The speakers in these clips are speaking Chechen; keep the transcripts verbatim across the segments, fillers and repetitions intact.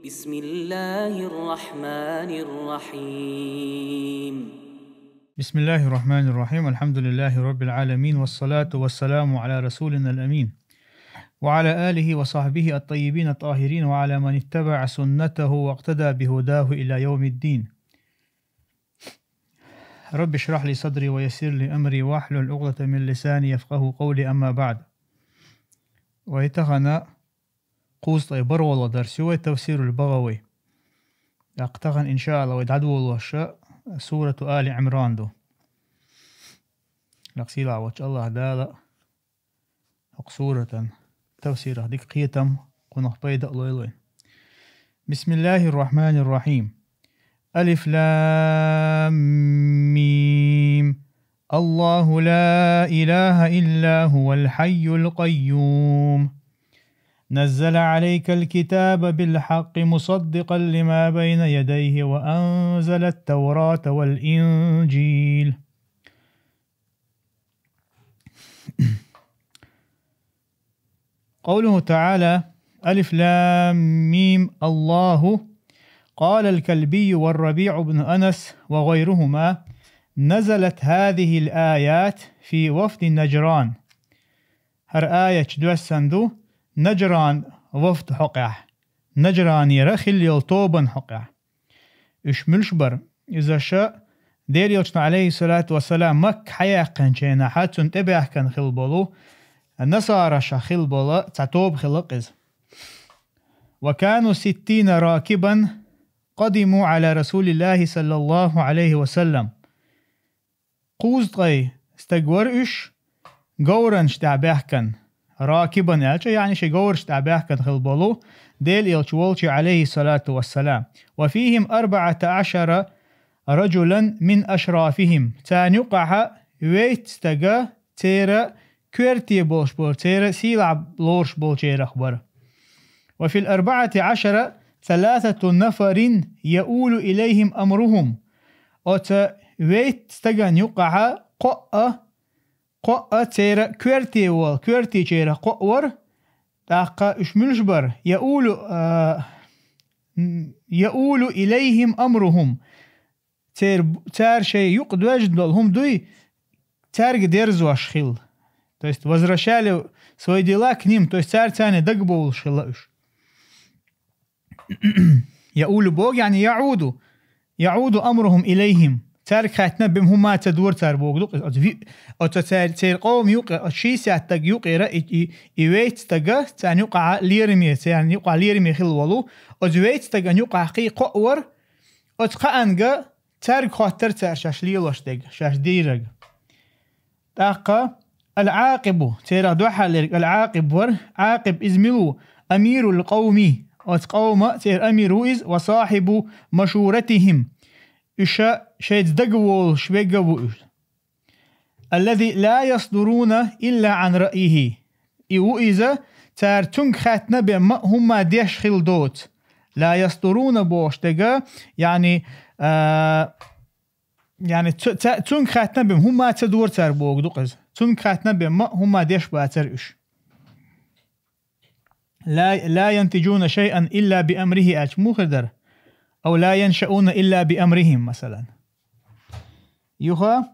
بسم الله الرحمن الرحيم. بسم الله الرحمن الرحيم. الحمد لله رب العالمين، والصلاة والسلام على رسولنا الأمين، وعلى آله وصحبه الطيبين الطاهرين، وعلى من اتبع سنته واقتدى بهداه إلى يوم الدين. رب اشرح لي صدري ويسر لي أمري واحلل عقدة من لساني يفقهوا قولي، أما بعد. Вай тахан кхузткъеи бархӀлагӀа дарс ю вай тафсирул БагӀави. ТӀаккха тахан, иншааллахӀ, вай дӀадолалуш сурату Али Ӏимран ду. Лакхсийла волча АллахӀ Дала хӀокху суратан тафсирах дика кхетам, кхунах пайда а лойла вайна. بسم الله الرحمن الرحيم. ألف لام ميم. الله لا إله إلا هو الحي القيوم. نزل عليك الكتاب بالحق مصدقا لما بين يديه وأنزل التوراة والإنجيل. قوله تعالى: ألف لام ميم الله. قال الكلبي والربيع بن أنس وغيرهما: نزلت هذه الآيات في وفد نجران. ХӀара аяташ доьссина ду Наджран вафда хьокъехь, Наджранера хилла йолу тобанна хьокъехь. Уьш муьлш бара? Иза ша Делан Элчано, Ӏалайхиссалату вассалам, Макка хьаяьккхинчу хенахь цунна тӀебаьхкина хилла болу насарашах хилла болу цхьа тоба хилла иза. وكانوا ستين راكبا قدموا على رسول الله صلى الله عليه وسلم. Кхузткъе стаг вара уьш, говранаш тӀехь баьхкина. Ракибан аьлча, яъни шайн говраш тӀехь баьхкина хилла болу Делан Элча волчу, Ӏалайхиссалату вассалам. وفيهم أربعة عشر رجلا من أشرافهم. Царна юкъахь вейтта стага церан коьрте болуш болу, церан сийлахь лоруш болчарах бара. وفي الأربعة عشر ثلاثة نفر يؤول إليهم أمرهم. Оцу вейтта стагана юкъахь кхоъ а, кхоъ а церан коьрте волу, коьртечарах кхоъ вара, тӀаккха уьш муьлш бара? يؤول, а, يؤول إليهم أمرهم. Цер-, цара шайн юкъа доьжна долу хӀума дуй, цаьрга дерзош хилла. То есть возвращали свои дела к ним, то есть цара царна дагабовлуш хилла уьш. يؤول боху, яъни يعود, يعود أمرهم إليهم. Цаьрга хаьттина бен хӀума ца дора цара боху ду-кх, оцу ви-, оцу цаьр-, церан къоман юкъа, оцу шестьдесят стаг юкъера и, и, и вейтта стага царна юкъахь лераме, царна юкъахь лераме хилла волу, оцу вейтта стагана юкъахь кхин кхоъ вара, оцу кхаанга цаьрга хоттара цара шаьш лелош дерг, шаьш дийриг. ТӀаккха Ал-Ӏакъибу, церах дуьххьарлерг Ал-Ӏакъиб вара. Ӏакъиб иза мила ву? Амирул къавми, оцу къоман церан амир ву иза, ва сахьибу машуратихим, уьш шайца дагаволуш верг а ву уьш. Аллази ла ясдуруна илла ан раъйихи. И ву иза, цара цуьнга хаьттина бен ма а хӀумма деш хилла доцу. Ла ясдуруна бохуш дерг, яъни, а, яъни цу-, ца-, цуьнга хаьттина бен хӀумма ца дора цара боху ду-кх иза. Цуьнга хаьттина бен ма а хӀумма деш бацара уьш. Ла, ла янтижуна шайъан илла би амрихи аьлча муха дара? Ав ла яншауна илла би амрихим, масалан. Юха.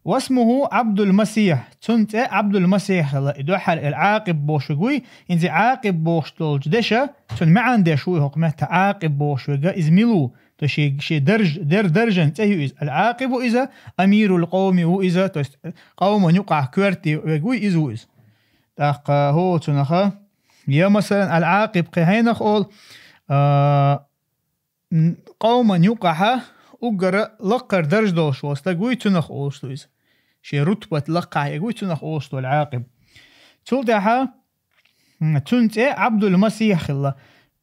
Васмуху Абдул Масих. Цуьнан цӀе Абдул Масих хилла. И дуьххьара Ал-Ӏакъиб бохуш верг вуй, хӀинца Ӏакъиб бохуш долчу деша, цуьнан маьӀна деш ву и хӀокху метта, Ӏакъиб бохуш верг, иза мила ву? То шен, шен дарж-, дер-, даржан цӀе ю иза. Ал-Ӏакъибу иза, амирул къовми ву иза, то есть къовман юкъахь коьрте верг вуй, иза ву иза. ТӀаккха хӀо цунаха, я, масалан, Ал-Ӏакъиб кхин хьенах олу, а, м, къовман юкъахьа уггара лакхара дарж долуш волу стаг вуй, цунах олуш ду иза. Шен рутбат лакхахь ерг вуй, цунах олуш ду Ал-Ӏакъиб. Цул тӀаьхьа, м, цуьнан цӀе Абдул Масих хилла.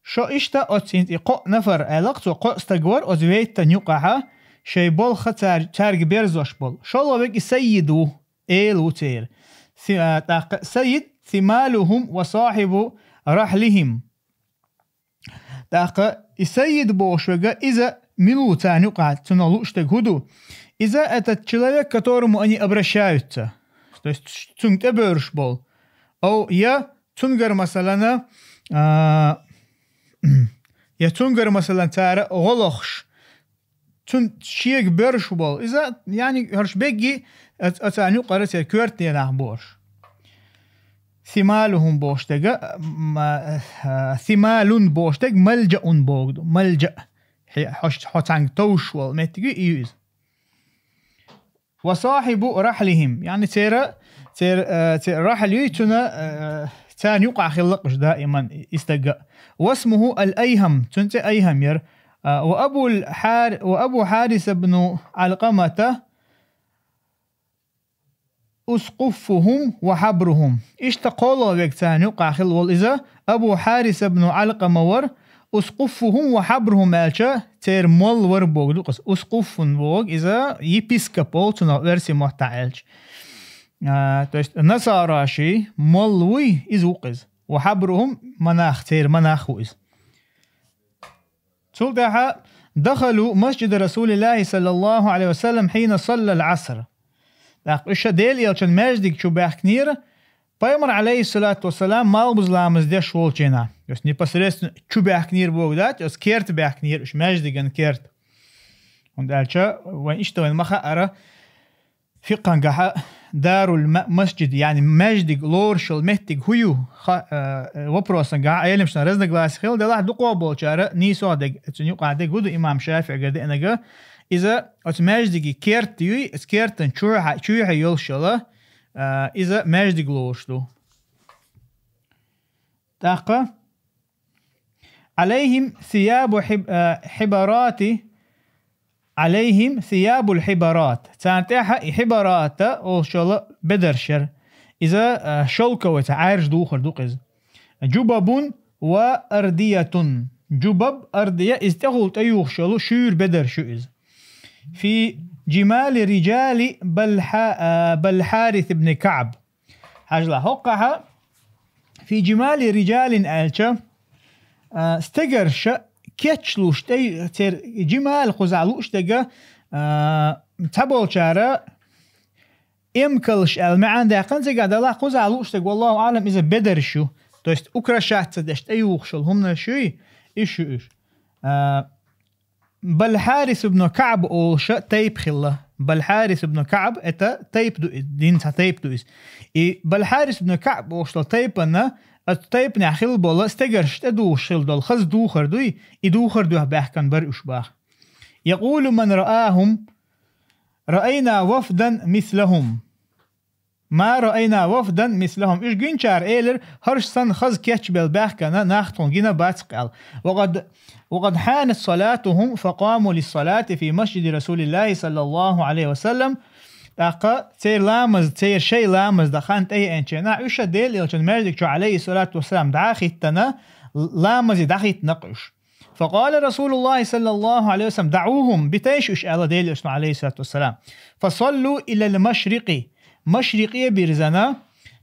Шо иштта оццинца и кхоъ нафар аьлла-кх цо, кхоъ стаг вара оцу вейттан юкъахьа, шайн болх цар-, цаьрга берзош болу. ШолгӀа верг и саййид ву, эла ву церан. Си-, а, тӀаккха саййид, сималухум ва сахьибу рахьлихим. ТӀаккха и саййид бохуш верг, иза мила ву царна юкъахь, цунах лууш дерг хӀун ду? Иза этот человек, к которому они обращаются. То есть цуьнга тӀебевраш болу. أو, я цунгара, масалана, а, я цунгара, масалан, цара гӀо лохуш, цун шега боьрша болу. Иза, яъни, хӀорш бегги, а, а царна юкъара церан коьртанах боьрша. ثمالهم бохуш дерг, м, а, ثمال бохуш дерг, ملجأ боху ду. ملجأ. Хье-, хьо ш-, хьо цхьаьнга товш волу меттиг ю, и ю иза. وصاحب رحلهم, яъни церан, цер-, э, церан рахьл юй, цуьнан, э, царна юкъахь хилла-кх уьш даиман и стаг а. واسمه الأيهم, цуьнан цӀе Айхьам яра. Э, وأبو الحار-, وأبو حارث بن علقمة أسقفهم وحبرهم. Иштта кхоалгӀа верг царна юкъахь хилла волу иза, Абу Хьарис ибн Ӏалкъама вара, أسقفهم وحبرهم аьлча, церан молла вара боху ду-кх иза. Ускуффун боху иза, епископ олу цунах оьрсийн маттахь аьлча. А, то есть, насарашийн молла вуй, иза ву-кх иза. وحبرهم монах, церан монах ву иза. Цул тӀаьхьа دخلوا مسجد رسول الله صلى الله عليه وسلم حين صلى العصر. ТӀаккха уьш Делан Элчан маьждиг чу баьхкинера, Пайхамар, алейхиссалату вассалам, малхбуза ламаз деш волчу хенахь. То есть непосредственно чу баьхкинера боху дац, оцу керта баьхкинера уьш, маьждиган керта. ХӀунда аьлча вайн иштта вайн ма хаъара, фикъхьангахьа дарул ма-, масджид, яъни маьждиг лоруш йолу меттиг хӀун ю, ха-, э, вопросангахьа Ӏеламнашлахь разногласи хилла, делахь дукхох болчара нийсо дерг, цуьнан юкъахь дерг хӀун ду имам ШафиӀигара деанарг, иза оцу маьждиге керта юй, оцу кертан чуьхьа-, чуьхьа йолуш йолу, э, иза маьждиг лоруш ду. ТӀаккха عليهم ثياب حب-, э, حبارات, عليهم ثياب الحبارات. Царна тӀехь и хьибарата олуш йолу бедарш яра. Иза, э, шёлковый, цхьа Ӏаьржа духар ду-кх иза. جبب وأردية. Джубаб, ардия, иза тӀехула тӀеюхуш йолу шуьйра бедарш ю иза. في جمال رجال بل ح-, э, بل حارث بن كعب. Хьажал, хӀокхахьа في جمال رجال аьлча, а, стегарша кечлуш тӀе-, цер-, джимал кхузахь лууш дерг, а, цхьаболчара эмкалш аьлла маьӀна даьккхина цигахь, делахь кхузахь лууш дерг, валлаху аӀлам, иза бедарш ю. То есть украшаться деш тӀеюхуш йолу хӀуманаш юй, уьш ю уьш. А, Бал Хьарис ибн КаӀб олуш тайпа хилла. Бал Хьарис ибн КаӀб, это тайпа ду, динан цхьа тайпа ду иза. И Бал Хьарис ибн КаӀб олуш долу тайпана, оцу тайпанехь хилла болу стегарш тӀедухуш хилла долу хаза духар дуй, и духар дуьхьа баьхкина бара уьш баха. يقول من رآهم: رأينا وفدا مثلهم. ما رأينا وفدا مثلهم. Уьш гинчара элира, хӀорш санна хаза кечбелла баьхкина нах тхуна гина бац-кх аьлла. وقد، وقد حانت صلاتهم فقاموا للصلاة في مسجد رسول الله صلى الله عليه وسلم. ТӀаккха церан ламаз, церан шайн ламаз дан хан тӀееанчу хенахь, уьш Делан Элчан маьждиг чу, алейхиссалату вассалам, дӀа а хӀиттина, ламазе дӀахӀиттина-кх уьш. فقال رسول الله صلى الله عليه وسلم: دعوهم, битайша уьш, аьлла Делан Элчано, алейхиссалату вассалам. فصلوا إلى المشرق, машрикъе бирзина,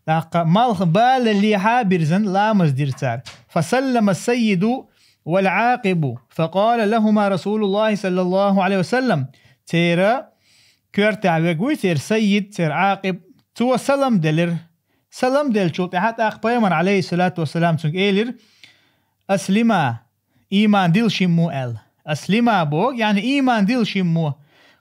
тӀаккха малхбалалехьа бирзина ламаз дира цара. فسلم السيد والعاقب، فقال لهما رسول الله صلى الله عليه وسلم. Церан коьртехь верг вуй, церан саййид, церан Ӏакъиб. Цо салам делира. Салам деллачул тӀаьхьа тӀаккха Пайхамар, алейхиссалату вассалам, цуьнга элира: أسلما, ийман дилла шиммо, аьлла. أسلما боху, яъни ийман дилла шиммо.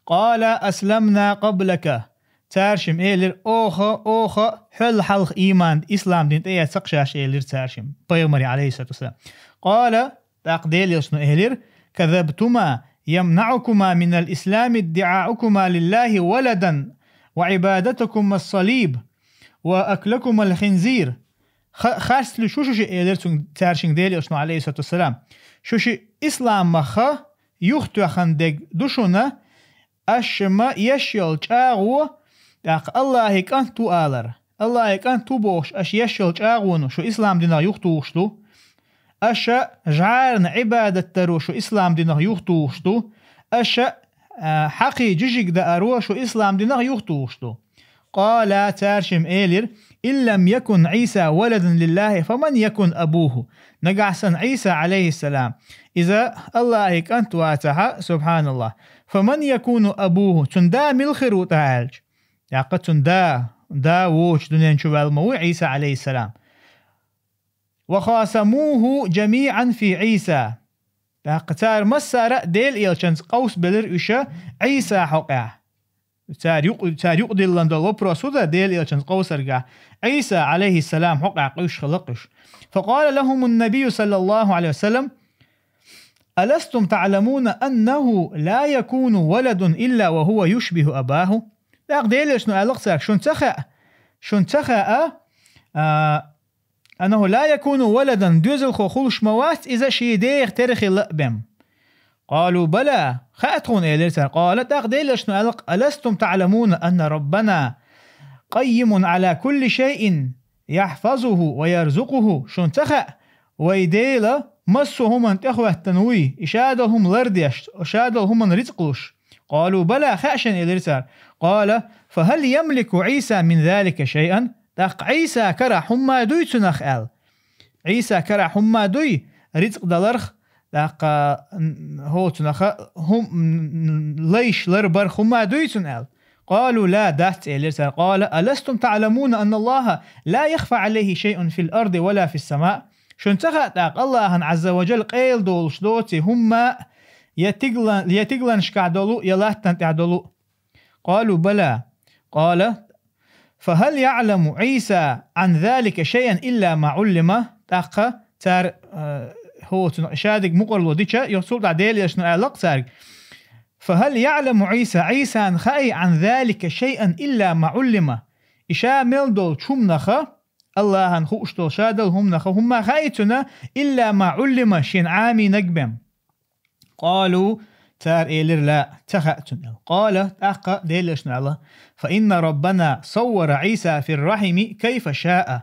قالا: أسلمنا قبلك. Цара шимма элира: оха, оха хьол хьалха ийман, ислам дин тӀеэцна-кх шаьш, элира цара шимма Пайхамаре, алейхиссалату вассалам. قال, тӀаккха Делан Элчано элира: كذبتما، يمنعكما من الإسلام ادعاؤكما لله ولدا وعبادتكما الصليب وأكلكما الخنزير. Ха-, харц луьйш ву шу шиъ, элира цуьнга, цара шимма Делан Элчано, алейхиссалату вассалам. Шу шиъ исламах юхатоьхна дерг ду шуна, аша ма еш йолу чӀагӀо, тӀаккха Аллахьан кӀант ву алар. Аллахьан кӀант ву бохуш, аша еш йолу чӀагӀоно шу ислам динах юхатухуш ду. Аша жӀарна Ӏибадат даро шу ислам динах юхатухуш ду. Аша, а, хьакхий жижиг дааро шу ислам динах юхатухуш ду. قالا, цара шимма элира: إن لم يكن عيسى ولدا لله، فمن يكن أبوه؟ Нагахь санна Ӏийса, алейхиссалам, иза Аллахьан кӀант вацахьа, субханаллахӀ, فمن يكون أبوه؟ Цуьнан да мила хир ву тӀаккха аьлча? ТӀаккха цуьнан да, да воцуш дуьнен чу ваьлла ма ву Ӏийса, Ӏалайхиссалам. «وخاصموه جميعا في عيسى». ТӀаккха цара массара а Делан элчанца къовсабелира уьш Ӏийса хьокъехь. Цара юкъ-, цара юкъадиллина долу вопрос ву дан Делан элчанца къовсаргахь, Ӏийса, Ӏалайхиссалам, хьокъехь къуьйсуш хилла уьш. «فقال لهم النبي صلى الله عليه وسلم: ألستم تعلمون أنه لا يكون ولد إلا وهو يشبه أباه؟» ТӀаккха Делан элчано аьлла-кх цаьрга: «Шуна ца хаьа, шуна ца хаьа, а, أنه لا يكون ولدا, доьзалхо хуьлуш ма вац иза шен дех тера хилла а бен». «قالوا بلى, хаьа тхуна», — элира цара. «قال», тӀаккха Делан элчано аьлла-кх: «ألستم تعلمون أن ربنا قيم على كل شيء يحفظه ويرزقه؟» Шуна ца хаьа, вай Дела массо а хӀуманна тӀехӀоьттина вуй, и шадолу хӀума лардеш, шадолу хӀуманна рицкъ луш? «قالوا بلى, хаьа шайна», — элира цара. «قال: فهل يملك عيسى من ذلك شيئا؟» ТӀаккха Ӏийса карахь хӀумма дуй цунах аьлла? Ӏийса карахь хӀумма дуй рицкъ даларх, тӀаккха, м, хӀоцунах хӀум-, м, лайш лар барх хӀумма дуй цунна аьлла? «قالوا لا, дац», — элира цара. «قال: ألستم تعلمون أن الله لا يخفى عليه شيء في الأرض ولا في السماء؟» Шуна ца хаьа тӀаккха, Аллахьан Ӏазза ва Джалла къайла долуш доций хӀумма а, я тиглан-, я тигланашкахь долу, я латтана тӀехь долу? «قالوا بلى». «قال: فهل يعلم عيسى عن ذلك شيئا إلا ما علم؟» ТӀаккха цара, э, хӀоцун шадерг мукъарло дича, юха цул тӀаьхьа Делан элчано аьлла-кх цаьрга: «فهل يعلم عيسى, Ӏийсан хаьий, عن ذلك شيئا إلا ما علم?» И ша мел долчу хӀуманах, Аллахьан хууш долу шадолу хӀуманах, хӀумма хаьий цунна, «إلا ما علم», шена Ӏамийнарг бен? «قالوا», цара элира: «لا, ца хаьа цунна», — аьлла. «قال», тӀаккха Делан элчано аьлла: فإن ربنا صور عيسى في الرحم كيف شاء.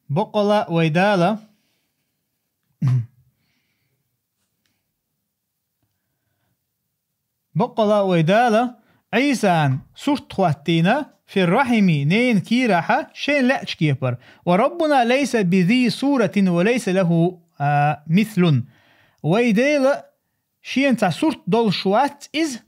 Баккъала вай Дала, баккъала вай Дала Ӏийсан сурт хӀоттийна, في الرحم, ненан кийрахь, шайна лаьачу кепара. وربنا ليس بذي صورة وليس له, а, مثل. Вай Дела шена цхьа сурт долуш вац иза,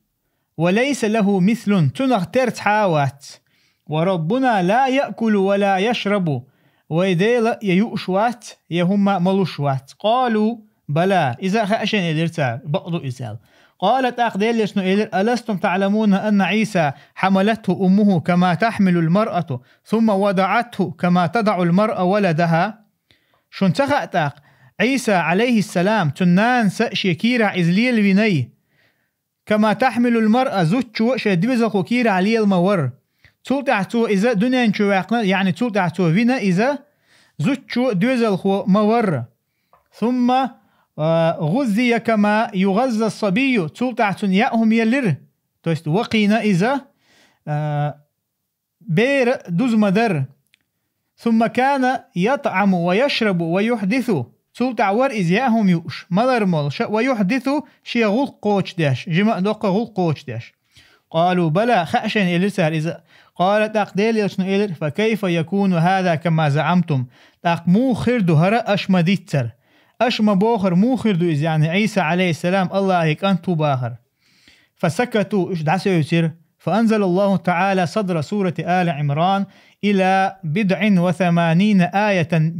وليس له مثل, цунах тера цхьа а вац. وربنا لا يأكل ولا يشرب. Вай Дела я юуш вац, я хӀумма а молуш вац. قالوا بلى, иза а хаьа шайна, элира цара, бакъ ду иза аьлла. قال, тӀаккха Делан элчано элира: ألستم تعلمون أن عيسى حملته أمه كما تحمل المرأة ثم وضعته كما تضع المرأة ولدها؟ Шуна ца хаьа тӀаккха, Ӏийса, Ӏалайхиссалам, цуьнан нанас шен кийрахь иза лелавинай, كما تحمل المرأة, зудчо шен доьзалхо кийрахь лела ма вара. Цул тӀаьхьа цо иза дуьнен чу ваьккхина, яъни цул тӀаьхьа цо вина иза, зудчо доьзалхо ма вара. ثم, а, غذي كما يغذى الصبي, цул тӀаьхьа цунна яа хӀума елира, то есть вакхийна иза, а, бер дуза ма дара. ثم كان يطعم ويشرب ويحدث. Цул тӀаьхьа вара иза яа хӀума юуш, малар молуш, ويحدث, шен гӀуллакх кхочушдеш, жима а доккха гӀуллакх кхочушдеш. قالوا بلى, хаьа шайна, элира цара иза. قال, тӀаккха Делан элчано элира: فكيف يكون هذا كما زعمتم؟ ТӀаккха муха хир ду хӀара аша ма-дийццара? Аша ма-бохура, муха хир ду иза, яъни Ӏийса, Ӏалайхиссалам, Аллахьан кӀант ву бахар? فسكتوا, уьш дӀасевцира. فأنزل الله تعالى صدر سورة آل عمران إلى بضع وثمانين آية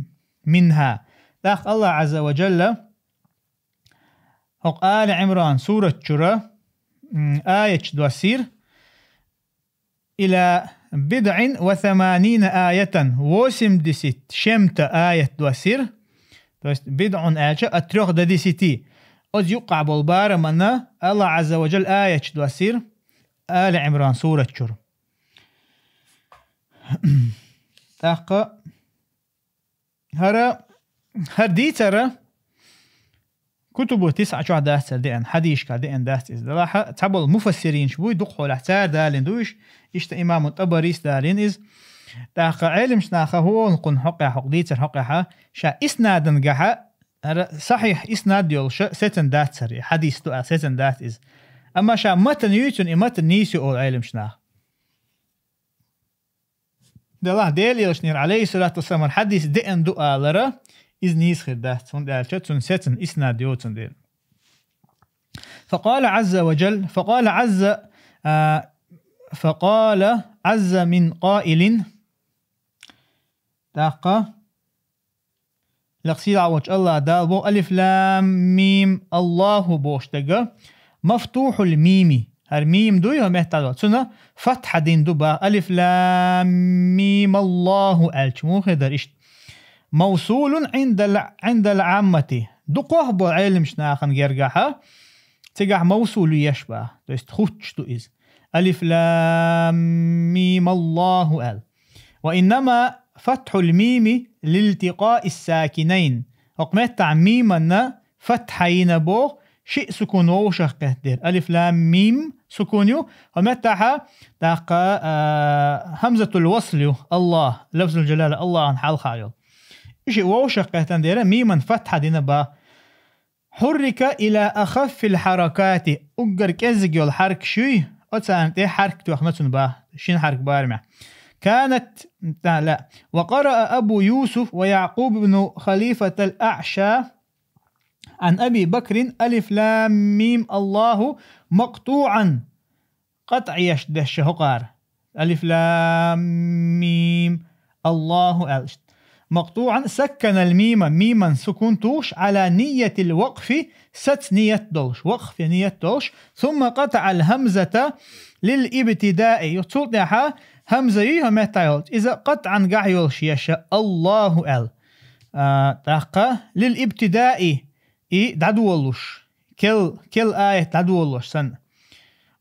منها. ТӀаккха Аллахь Ӏазза ва Джалла хӀокху Али Ӏимран сурат чуьра, м, аяташ доссийра, إلى بضع وثمانين آية, восемьдесят с чем-то аят доссийра. То есть, бидӀун аьлча, от трёх до десяти. Оцу юккъахь болу бараманна Аллахь Ӏазза ва Джалла аяташ доссийра Али Ӏимран сурат чуьра. ТӀаккха хӀара, хӀара дийцар кутубу тисӀа чохь дац хӀара деана, хьадисашкахь деана дац иза. Делахь цхьаболу муфассиринаш буй, дукхахьолахь цара далийна ду уьш, иштта имаму ТӀабарис далийна иза. ТӀаккха Ӏеламчу наха хӀокхунна хьокъехь, хӀокху дийцар хьокъехь, ша иснадангахь, хӀара сахьихь иснад йолуш сецна дац хӀара, и хьадис ду а сецна дац иза. Амма ша матан юй цуьнан, и матан нийса ю олу Ӏеламчу наха. Делахь Делан элчанера, Ӏалайхиссалату вассалам, хьадис деана ду алара, иза нийса хир дац, хӀунда аьлча цуьнан сецна иснад йоцун дела. فقال عز وجل, فقال عز, а, فقال عز من قائل. ТӀаккха лекха сийлахь волчу Аллах Дала боху: «Алиф лам мим Аллаху», бохуш дерг, мафтухьул мими. ХӀара мим дуй, хӀо меттахь долу. Цунна фатхьа дина ду бах. «Алиф лам мим Аллаху», аьлча, муха дара иштта? «Мавсулун Ӏиндал, Ӏиндал Ӏаммати». Дукхох болу Ӏеламчу нахана гергахьа, цигахь мавсул ю еш бах. То есть, хуттуш ду иза. «Алиф лам мим Аллаху», аьлла. «Ва иннама фатхьул мими лилтикъаис сакинайн». ХӀокху меттахь миманна фатхьа йина боху, шиъ сукун вовшах кхетта дера. Алиф лам мим сукун ю, хӀо меттахьа, тӀаккха, а, хӀамзатул васл ю, Аллах, лафзул жалала, Аллахьан хьалха йолу. И шиъ вовшах кхеттан дера, миман фатхьа дина бах. «Хьуррика ила ахаффил хьаракати», уггар кӀеззиг йолу хьаркаш юй, оцарна тӀе хьарк тоьхна цунна бах, шина хьарк барамехь. «Канат», а, ла. «Ва къараа Абу Юсуф ва Якъуб ибн Халифатал Аъша ан Аби Бакрин: Алиф лам мим Аллаху мактуан». КъатӀеш деш хӀокхара. «Алиф лам мим Аллаху», аьлла. «Мактуан сакканал мима», миман сукун тухуш, «ала ниятил вакъфи», саца ният долуш, вакъф я ният долуш, «сумма къатаал хӀамзата лил ибтидаи». Юха цул тӀаьхьа хӀамза юй хӀо меттахь йолчу, иза къатӀан гахь йолуш еша, «Аллаху», аьлла. А, тӀаккха, «лил ибтидаи», и дӀадолуш, кел, кел аят дӀадолуш санна.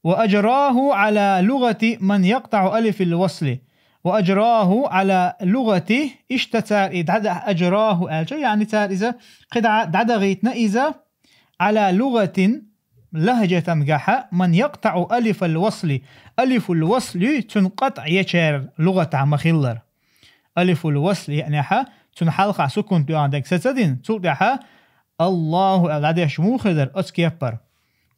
«Ва аджраху ала лугати ман яктау алифил васли». «Ва аджраху ала лугати», иштта цара и дӀада-, «аджраху» аьлча, яъни цара иза кхидӀа дӀадахийтина иза, «ала лугатин», лахӀжатан гахьа, «ман яктау алифал васли». Алифул васли, цуьнан къатӀа ечеран лугатахь ма-хиллара. Алифул васли яънехьа, цуьнан хьалха сукун тоьхна дерг саца дина, цул тӀаьхьа «Аллаху» аьлла дӀадеш муха дара оцу кеппара.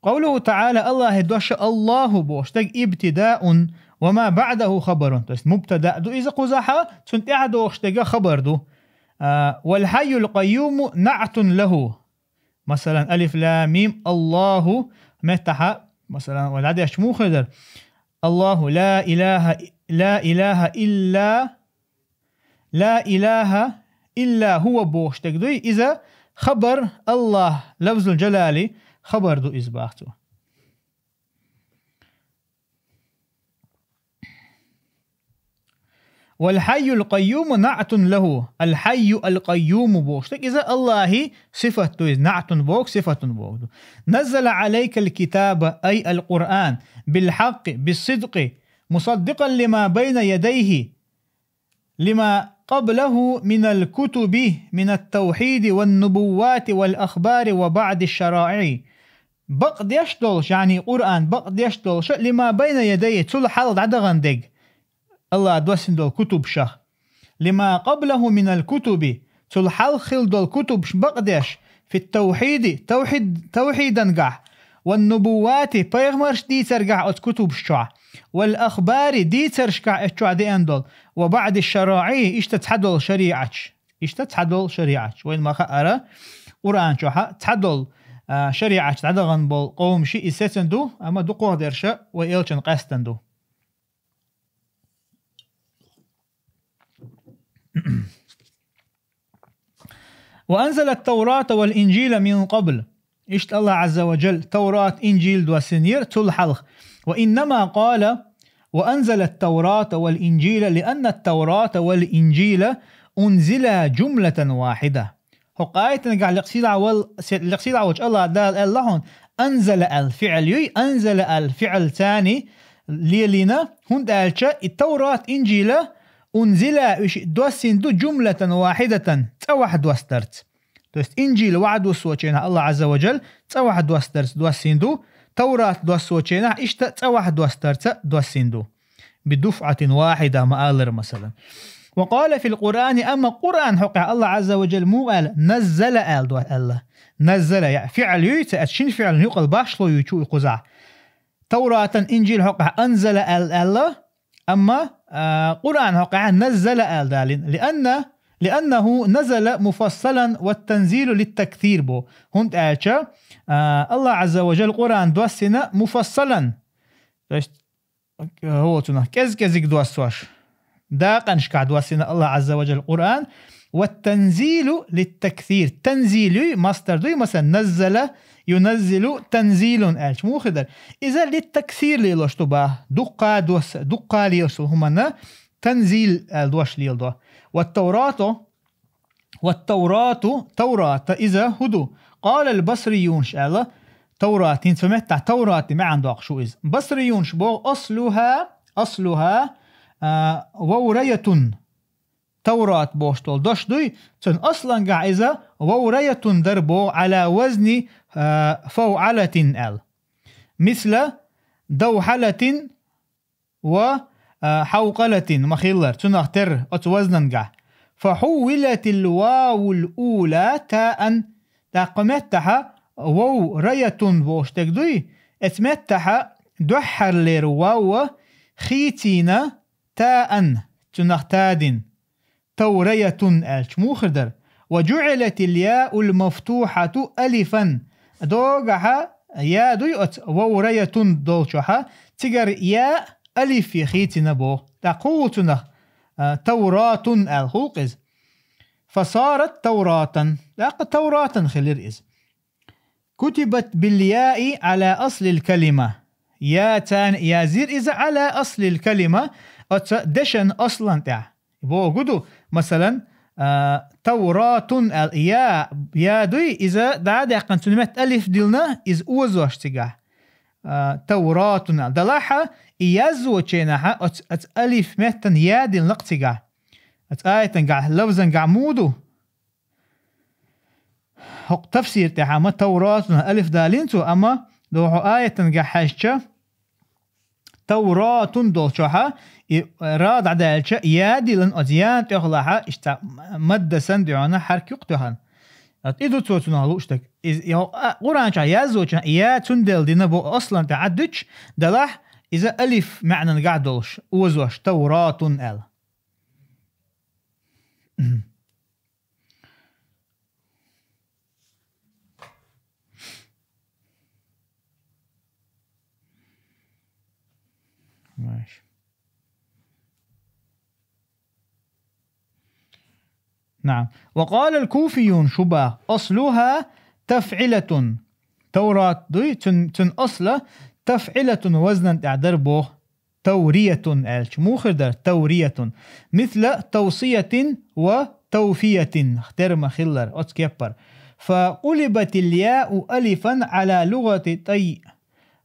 Къавлуху таӀала, Аллахье дош, «Аллаху» бохуш дерг ибтидаун ва ма баъдаху хабарун. То есть мубтада ду иза кхузахьа, цунна тӀаьхьа дохуш дерг хабар ду. А, «вал хьайюл къайюму наътун лаху». Масалан, алиф лам мим, Аллаху меттахьа, масалан, вай дӀадеш муха дара? «Аллаху ла илаха, ла илаха илла, ла илаха илла хӀува» бохуш дерг дуй, иза хабар, Аллах, лафзул жалали хабар ду иза бах цо. «Вал хьайюл къайюму наътун лаху». Ал хьайю ал къайюму бохуш дерг иза Аллахьи сифат ду иза, наътун боху, сифатун боху ду. «Наззала алайкал китаба», ай ал Къуръан, «бил хьакъи, бис сидкъи, мусаддикъан лима байна ядайхи, лима къаблаху минал кутуби, минат таухьиди ван нубуввати вал ахбари ва баъдиш шараиъи». Бакъдеш долуш, яъни Къуръан бакъдеш долуша, «лима байна ядайхи», цул хьалха дӀадахана дерг, Аллах доссина долу кутубшах. «Лима къаблаху минал кутуби», цул хьалха хилла долу кутубаш бакъдеш, «фит таухьиди», тавхьид, тавхьидан гахь, «ван нубуввати», пайхамарш дийцар гахь оцу кутубаш чохь, «вал ахбари», дийцарш гахь эцу чохь деана долу, «ва баъди шараиъ», иштта цхьадолу шариӀаташ. Иштта цхьадолу шариӀаташ. Вайн ма хаара, Къуръан чохьа цхьадолу, а, шариӀаташ дӀадахана болу къовмаши иза сецна ду, амма дукхахдерша вай элчан къаьстан ду. «Ва анзала ат-Таврата вал Инжила мин къабл». Иштта Аллах Азза ва Джал Таврат, Инжил доссинера цул хьалха. «Ва иннама къала, ва анзала ат-Таврата вал Инжила, лианна ат-Таврата вал Инжила унзила джумлатан вахида». ХӀокху аятан гахь лекха сийлахь вал-, се-, лекха сийлахь волчу Аллах Дала аьлла хьуна, «анзала» аьлла фиӀл юй, «анзала» аьлла фиӀл царни лелийна, хӀунда аьлча и Таврат, Инжила, «унзила», уьш доссийна ду «джумлатан вахидатан», цӀа вахь доссадарца. То есть Инжил вахь доссочу хенахь Аллах Азза ва Джал цӀа вахь доссадарца доссийна ду, Таврат доссочу хенахь иштта цӀа вахь доссадарца доссийна ду. «Би дуфӀатин вахида» ма аллара, масалан. «Ва къала фил Къуръани», амма Къуръан хьокъехь Аллах Азза ва Джал муха аьлла, «наззала» аьлла ду аьлла. «Наззала», я, фиӀл юй, ца аьлла, шин фиӀлан юкъал башло юй чу и кхузахь. Тавратан, Инжил хьокъехь «анзала» аьлла, аьлла, амма, а, Къуръан хьокъехь «наззала» аьлла далийна. «Лианна, лианнаху назала муфассалан ва танзилу литтаксир» бо. ХӀунда аьлча, а, Аллах Азза ва Джал Къуръан доссина муфассалан. То есть, хӀо цунах кӀез-кӀезиг доссош. Дакъанашкахь доссийна Аллах Азза ва Джалла Къуръан. والتنزيل للتكثير. Танзил юй, масдар дуй, масалан, наззала, юназзилу, танзилун аьлча. Муха дар? Иза литтаксир лелош ду бах. Дуккха досса, дуккха лелаш долу хӀуманна танзил аьлла дош леладо. والتوراة والتوراة, Таврата, иза хӀу ду? قال البصريون аьлла, Таврат, хӀинца меттахь Таврати маьӀна доккхуш ву иза. Басриюнаш боху: أصلها، أصلها, а, وورية. Таврат бохуш долу дош дуй, цуьнан аслангахь иза وورية дара боху على وزن, а, فوعلة аьлла. مثل دوحلة ва, а, حوقلة ма-хиллара, цунах терра оцу вазнангахь. فحولت الواو الأولى تاء. ТӀаккха меттахьа вов раятун бохуш дерг дуй, эцу меттахьа дуьххьарлера вавва хийцийна таъан, цунах та дина. Тавраятун аьлча муха хир дара? وجعلت الياء المفتوحة ألفا. Догахьа я дуй оцу вовраятун долчохьа, цигара я алифе хийцина боху. ТӀаккха хӀун ву цунах, а, тавратун аьлла хӀуллакх иза? فصارت توراة. ТӀаккха тавратан хилира иза. كتبت بالياء على أصل الكلمة. Я царна язйира иза على أصل الكلمة, оцу дешан аслан тӀехь. Боху ду, масалан, а, тавратун аьлла, я, я дуй, иза дӀа а даьккхина, цуьнан метта алиф диллина, иза озош цигахь. А, тавратун аьлла. Делахьа, и яззочу хенахьа оцу, оцу алиф меттана я диллина-кх цигахь. Оцу аятангахь, лафзангахь муха ду? ХӀокху тафсир тӀехь ма тавратун алиф далийна цо, амма доху аятангахь хьаьжча, тавратун долчохьа, и ра дӀадаьлча, я диллина оцу яна тӀехулахьа, иштта мадда санна дуьхьана хьарк юкъа тоьхна. Ат и ду цо цунах лууш дерг. Иза, йо-, а, Къуръан чохь яззочохь, я цундела дина бу аслан тӀе Ӏад дуьтуш, делахь, иза алиф маьӀнангахь долуш, озош, тавратун аьлла. ماشي. نعم. وقال الكوفيون، шу боху: أصلها تفعلة. Таврат дуй, цун, цун асла تفعلة вазнан тӀехь дара боху. Тавриятун аьлча, муха хир дара? Тавриятун. مثل توصية وتوفية. Дера ма-хиллара, оцу кеппара. فقلبت الياء ألفا على لغة طي.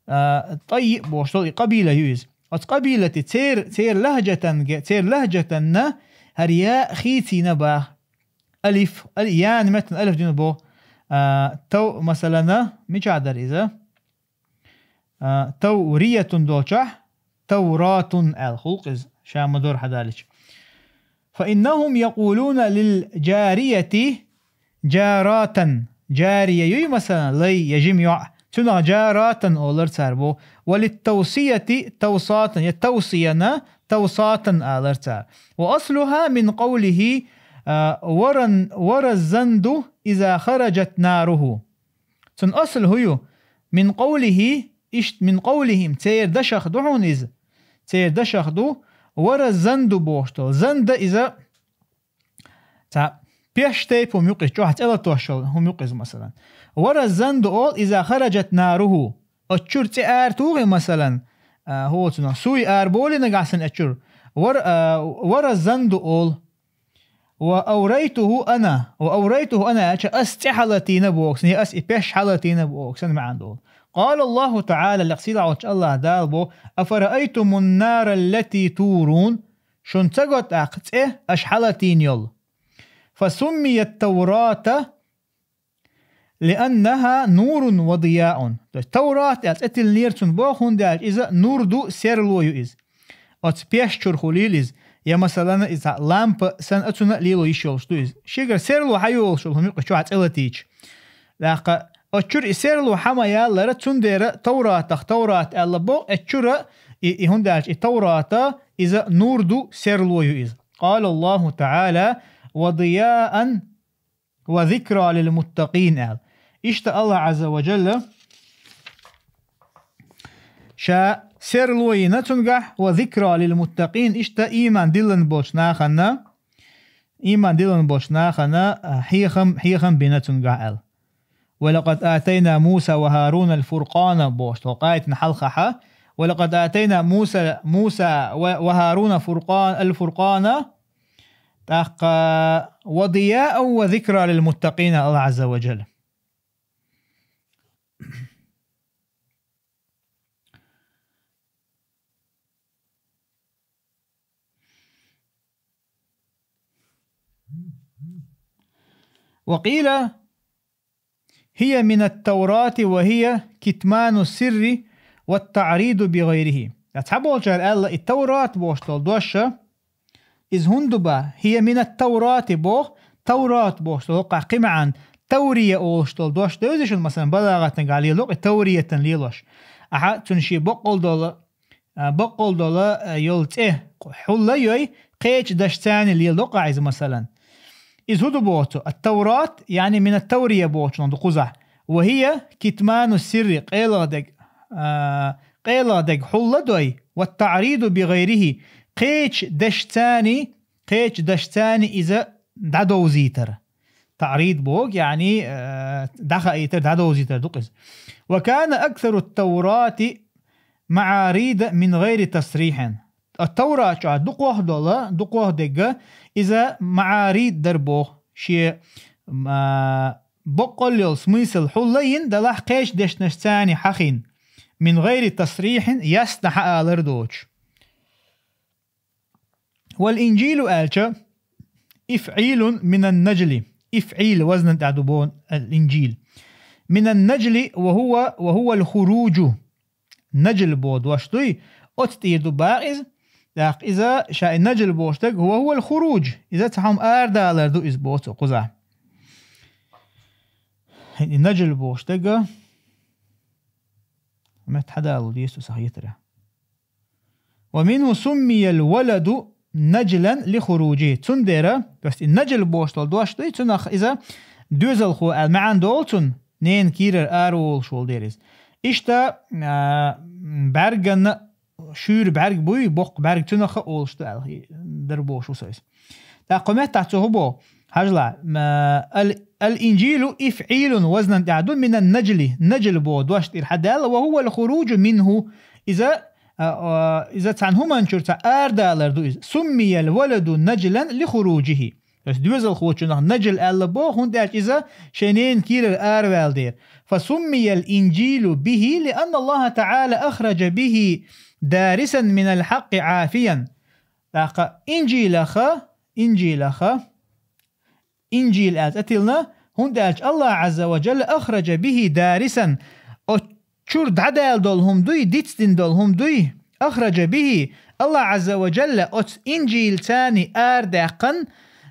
А, Тайи бохуш долу и къабила ю иза. Оцу къабилати цер-, церан лахьжатанга, церан лахьжатанна хӀара я хийцийна боху. Алиф, ал-, яна меттана алиф дина боху. А, тав-, масалана, мичахь дара иза? А, тавриятун долчохь, тавратун аьлла хӀуллакх иза, ша ма-дарра хьадалича. فإنهم يقولون للجارية جاراتن. Джария юй, масалан, лай я жима йоӀ. Цунах джаратан олар цара боху. وللتوصية توصاتن, я тавсияна тавсатан олар цара. وأصلها من قوله, а, ورن-, ورى الزند إذا خرجت ناره. Цун асл хӀун ю? من قوله, ишт-, من قولهم, церан дашах ду хьуна иза. Церан дашах ду, ورى الزند бохуш долу. Занда иза цхьа пеш тайпа хӀума юкъа иза, чохь цӀе латош йолу хӀума юкъа иза, масалан. ورى الزند олу إذا خرجت ناره. Оцу чуьра цӀе ара тухий, масалан, а, хӀо цунах, суй ара болий нагахь санна оцу чуьра. ورى, а, ورى الزند олу. وأوريته أنا, وأوريته أنا аьлча, ас цӀе хьалатийна боху, я ас и пеш хьалатийна боху, сан маьӀна долу. قال الله تعالى, лекха сийлахь волчу Аллах Дала боху: أفرأيتم النار التي تورون. Шуна ца го тӀаккха цӀе аша хьалатийна йолу? فسميت توراة لأنها نور وضياء. То есть Таврат аьлла цӀе тиллинера цунна боху, хӀунда аьлча иза нур ду, серло ю иза. Оцу пеш чуьра хуьлийла иза. Я, масалана, иза лампа санна, оцунна а лело йиш йолуш ду иза. Шегара серло хьайолуш йолу хӀума юкъа чохь цӀе латийча. ТӀаккха оцу чуьра и серло хьа ма-яллара, цундела Тавратах Таврат аьлла боху, оцу чуьра и, и хӀунда аьлча и Таврата, иза нур ду, серло ю иза. قال الله تعالى: وضياء وذكرى للمتقين аьлла. Иштта Аллах Азза ва Джалла ша серло йина цунгахь, ва зикра лил муттакъин, иштта ийман диллина болчу нахана, ийман диллина болчу нахана, а, хьехам, хьехам бина цунгахь аьлла. «Ва лакъад атайна Муса ва Харуна ал-фуркъана», бохуш, тхо къайтина хьалхахьа. «Ва лакъад атайна Муса, Муса ва, ва Харуна фуркъан, ал-фуркъана», тӀаккха, «ва дияан ва зикра лил муттакъина», Аллах Азза ва Джалла. وقيل هي من التوراة وهي كتمان السر والتعريض بغيره. Цхьаболчара аьлла, и Таврат бохуш долу дош, иза хӀунда ду боху, хӀия мина Таврати боху, Таврат бохуш долу, кхин маьӀна Таврия олуш долу дош девза шуна, масалан, балагӀатан гӀа лело, и Тавриятан лелош. Ахьа, цуьнан шен баккъал долу, а, баккъал долу, а, йолу цӀе хьулла йой, кхечу дашца лело кхин иза, масалан. Иза хӀун ду боху цо? Ат-Таврат, яъни мина Таврия бохучунах ду кхузахь. Ва хӀия китману сирри, къелагӀ дерг, а, къелагӀ дерг хьулла дой, ва таъриду би гӀайрихӀи, кхечу дашца, кхечу дашца иза дӀадовзийтар. Таърид боху, яъни, э, дӀахаийтар, дӀадовзийтар ду-кх иза. «Ва кана аксару т-Таврати маъарида мин гӀайри тасрихьин». Ткъа Таврат чохь дукхох долу, дукхох дерг иза маъарид дара боху, шен, а, баккъал йолу смысл хьулла йина, делахь кхечу дешнашца хьахийна, мин гӀайри тасрихьин, ясно хьаалар доцуш. Вал инжилу аьлча, ифъилун минан наджли. Ифъил вазнан тӀехь ду боху ал инжил. Минан наджли ва хӀува, ва хӀува ал хуружу. Наджл боху дош дуй, оцу тӀера ду боху иза. ТӀаккха иза ша и наджл бохуш дерг, хӀува хӀува ал хуруж. Иза цхьа хӀума арадалар ду иза боху цо кхузахь. И наджл бохуш дерг, мет хьадалу деза цо сан хетарехь. «Ва минху суммиял валаду наджлан ли хуружихи». Цундела, то есть и наджл бохуш долу дош дуй, цунах иза доьзалхо аьлла маьӀна долу цунна, ненан кийрара араволуш волу дела иза. Иштта, а, бӀаьргана шуьйра бӀаьрг буй, боккха бӀаьрг, цунах а олуш ду аьлла, дара бохуш ву со иза. ТӀаккха кху меттахь цо хӀун боху? Хьажал, ма, ал-, ал-инжилу ифъилун вазнан тӀехь ду минан наджли, наджл боху дош тӀера хьадаьлла, ва хӀува ал хуружу минху. Иза, а, а, иза цхьана хӀуманчуьра цхьа арадалар ду иза. Суммиял валаду наджлан ли хуружихи. То есть доьзалхочунах наджл аьлла боху, хӀунда аьлча иза шайн ненан кийрара араваьлла дела. Фа суммиял инжилу бихи, ли анна Аллаха таъала ахража бихи дарисан минал хьакъи Ӏафиян. ТӀаккха инжилаха, инжилаха, инжил аьлла цӀе тиллина, хӀунда аьлча Аллах Ӏазза ва Джалла ахража бихи дарисан, оцу чуьра дӀадаьлла долу хӀума дуй, дицдина долу хӀума дуй, ахража бихи, Аллах Ӏазза ва Джалла оцу инжилца арадаьккхина,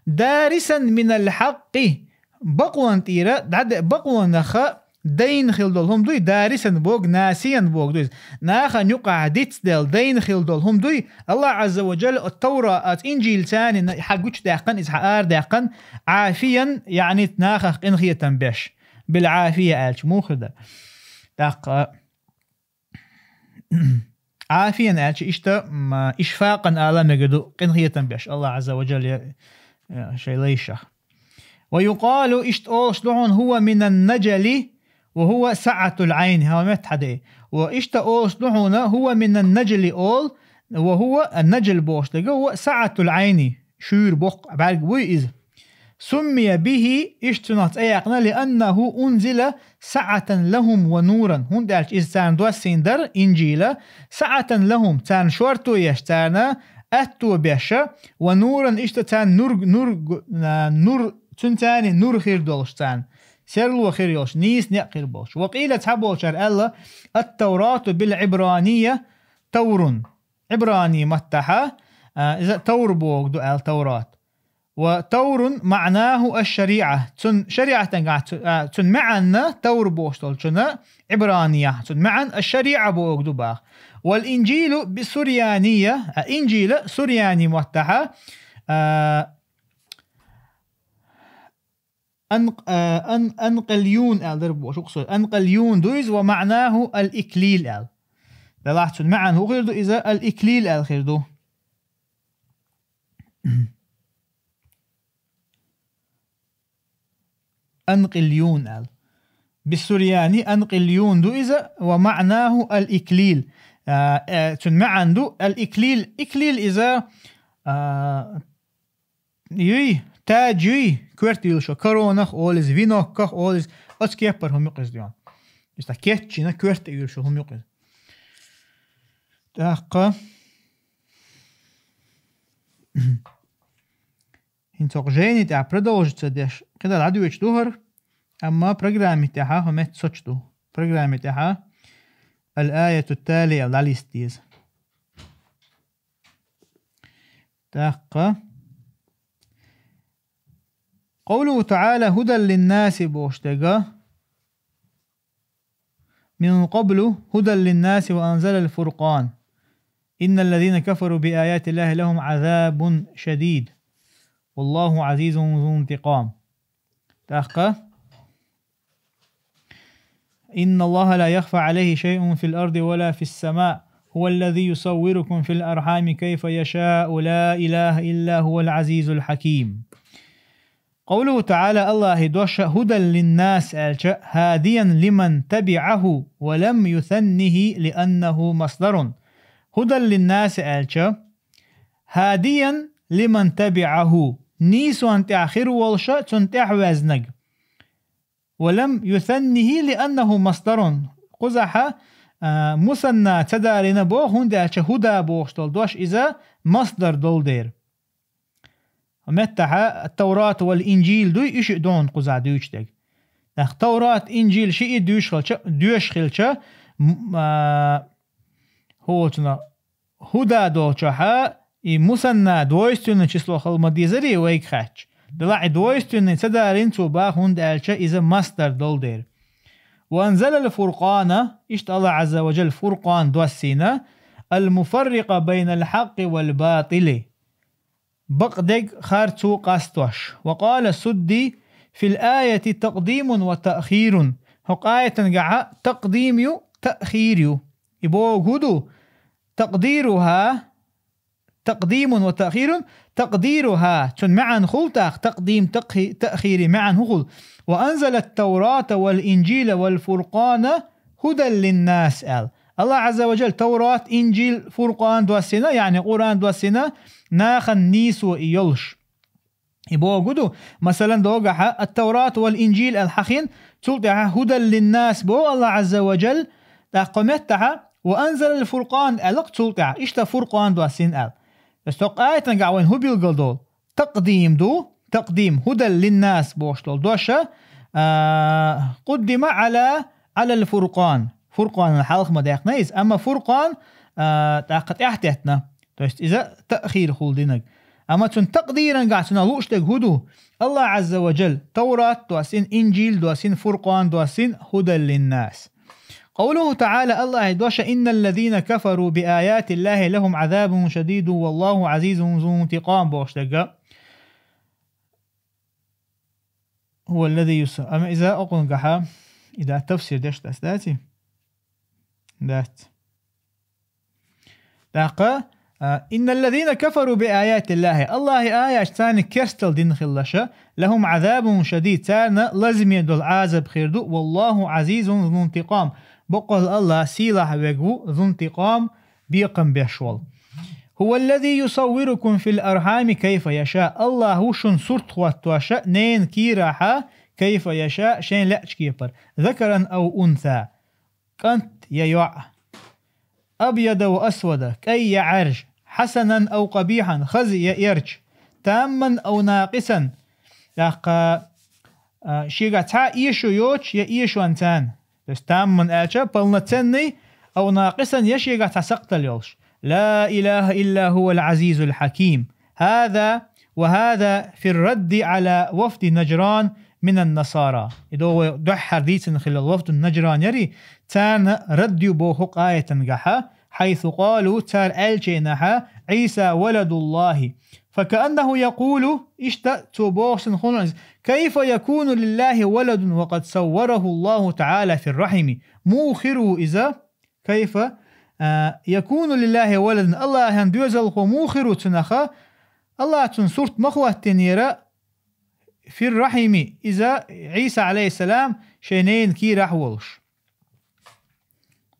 дарисан минал хьакъи, бакъонан тӀера, дӀаде-, бакъонаха дайна хила долу хӀума дуй, дарисан боху, насиян боху ду иза. Нахана юкъахь дицделла, дайна хила долу хӀума дуй, Аллах Ӏазза ва Джалла оцу Тавра-, оцу инжилца на-, хьагучудаьккхина, иза хьаарадаьккхина, Ӏафиян, яъни нахах къинхетам беш. Бил Ӏафия аьлча муха хир дара? ТӀаккха Ӏафиян аьлча иштта, м, ишфакъан ала мегар ду, къинхетам беш, Аллах Ӏазза ва Джалла, э, шайн лайшах. Ва юкъалу, иштта олуш ду хьуна, хӀува минан наджли ва хӀува саъатул Ӏайни, хьан метта хьаде. Ва иштта олуш ду хьуна, хӀува минан наджли олу, ва хӀува, а, наджл бохуш дерг, хӀува саъатул Ӏайни, шуьйра боккха бӀаьрг буй иза. Суммия бихи, иштта цунах цӀе яьккхина, лианнаху унзила саъатан лахум ва нуран. ХӀунда аьлча иза царна доссийна дара, инжила, саъатан лахум, царна шорто еш, царна аьтто беш, ва нуран, иштта царна нур, нур, а, нур, цуьнца нур хир долуш царна, серло хир йолуш, нийса некъ хир болуш. Ва къийла, цхьаболчара аьлла, ат-Таврату бил Ӏибрания таврун. Ӏибрани маттахьа, а, иза тавр боху ду аьлла Таврат. Ва таврун маънаху аш-шариӀа. Цун шариӀатан гахь цу-, а, цун маьӀна тавр бохуш долчунна Ӏибранияхь. Цун маьӀна аш-шариӀа боху ду боху. Вал инжилу би сурьяния, а, инжила сурьяни маттахьа, а, ан-, а, ан-, анкъальюн аьлла дара боху, шух со. Анкъальюн ду иза ва маънаху ал-иклил аьлла. Делахь цун маьӀна хӀун хир ду иза? Ал-иклил аьлла хир ду. Анкъильюн аьлла. Биссурьяни анкъильюн ду иза, ва маьӀнаху ал-иклил. А, э, цун маьӀна ду ал-иклил. Иклил иза, а, юй, тадж юй, коьрта юьллуш, коронах олу иза, веноках олу иза, оцу кеппара хӀума юкъа иза дуьйна. Иза кечйина коьрта юьллуш хӀума юкъа иза. ТӀаккха. ХӀинца хӀокху жайни тӀехь продолжить ца деш, кхидӀа дӀадоьдуш ду хӀара, амма программи тӀехь хӀокху метта соцуш ду. Программи тӀехь ал-аяту талия дӀалиста деза. ТӀаккха. Къовлуху таӀала хӀудан линнаси бохуш дерг. من قبل هدى للناس وأنزل الفرقان. إن الذين كفروا بآيات الله لهم عذاب شديد. والله عزيز ذو انتقام. ТӀаккха. إن الله لا يخفى عليه شيء في الأرض ولا في السماء. هو الذي يصوركم في الأرحام كيف يشاء. لا إله إلا هو العزيز الحكيم. Къовлуху таӀала, АллахӀан дош, хӀудан линнас аьлча, хӀадиян лиман табиӀаху ва лам юсаннихи лианнаху масдарун. ХӀудан линнас аьлча, хӀадиян лиман табиӀаху, нийсонна тӀехь хир волуша цунна тӀаьхьаваьзнарг. Ва лам юсаннихи лианнаху масдарун. Кхузахь, а, мусанна ца далийна боху, хӀунда аьлча хӀуда бохуш долу дош иза масдар долу дела. Меттахь Таврат вал Инжил дуй, и шиъ догӀна кхузахь дуьйцуш дерг. ТӀаккха Таврат, Инжил шиъ и дуьйцуш хилча, доьшуш хилча, м-, а, хӀоцунах хӀуда долчохь, и мусанна двойственное число хила ма дезарий вайга хаьттича. Делахь и двойственное ца далийна цо боху, хӀунда аьлча иза масдар долу дела. Ва анзалал фуркъана, иштта АллахӀ Ӏазза ва Джалла фуркъан доссийна, ал-муфаррикъа байнал хьакъкъи вал батӀили. Бакъдерг харцо къастош. Ва къала Судди: фил аяти такъдимун ва таъхирун. ХӀокху аятангахь такъдим ю, таъхир ю. И бохург хӀун ду? Такъдируха, такъдимун ва таъхирун, такъдируха, цуьнан маьӀна хуьлу тӀаккха, такъдим, такъхи-, таъхири маьӀна хӀун хуьлу? Ва анзалат Таврата вал Инжила вал фуркъана хӀудан линнас аьлла. АллахӀ Ӏазза ва Джалла Таврат, Инжил, Фуркъан доссийна, яъни Къуръан доссийна, нахана нийсо и йолуш. И бохург хӀун ду, масалан, догахь ат-Таврат вал Инжил аьлла хьахийна, цул тӀаьхьа хӀудан линнас боху АллахӀ Ӏазза ва Джалла, тӀаккха кху меттахь ва анзалал фуркъан аьлла-кх цул тӀаьхьа, иштта Фуркъан доссийна аьлла. Ас тӀаккха аятангахь вайна хӀун билгалдолу? Такъдим ду, такъдим, хӀудан линнас бохуш долу дош, а, къуддима Ӏала, Ӏалал фуркъан. Фуркъанан хьалха ма даьккхина иза, амма Фуркъан, а, тӀаккха тӀаьхьатеттина. То есть иза таъхир хуьлу динарг. Амма цуьнан такъдирангахь цунах лууш дерг хӀун ду? АллахӀ Ӏазза ва Джалла Таврат доссийна, Инжил доссийна, Фуркъан доссийна, хӀудан линнас. Къовлуху таӀала, АллахӀан дош: инналлазина кафару би аятиллахи лахум Ӏазабун шадидун валлаху Ӏазизун зу интикъам бохуш дерг. Хува аллази юса-, амма иза окъунгахьа, и да тафсир деш дац, даций? Дац. ТӀаккха, а, инналлазина кафару би аятиллахи, АллахӀан аяташ царна керстал дина хилалаш, лахум Ӏазабун шадид, царна лазаме долу Ӏазаб хир ду, валлаху Ӏазизун зу интикъам, баккъалла АллахӀ сийлахь верг ву, зу интикъам, бекхам беш волу. Хува аллази юсаввирукум фил архьами кайфа яша, АллахӀ ву шуна сурт хӀоттош ненан кийрахь, кайфа яша, шайна лаьачу кепара, закаран ав унса, кӀант я йоӀ, абъяда ва асвада, кӀай я Ӏаьржа, хьасанан ав къабихьан, хаза я эрча, тамман ав накъисан, тӀаккха, а, шегахь цхьа эшо йоцуш я эшонца. То есть тамман аьлча, полноценный, ав накъисан я шегахь цхьа сакхтал йолуш. Ла илаха илла хува ал-Ӏазизул хьаким. ХӀаза ва хӀаза фир радди Ӏала вафди Наджран минан насара. И догӀу дуьххьара дийцина хилла вафду Наджран яри, царна рад ю боху хӀокху аятангахьа, хьайсу къалу, цара аьллачийнахьа, Ӏийса валадуллахи. Факааннаху якъулу, иштта цо боху санна хуьлу иза, кайфа якуну лиллахи валадун ва къад саввараху Аллаху таӀала фир рахьими. Муха хир ву иза? Кайфа, а, يكون لله ولد, Аллахьан доьзалхо муха хир ву цунах, Аллахьа цун сурт ма хӀоттийнера, في الرحم, иза Ӏийса, عليه السلام, шоай ненан кийрахь волуш.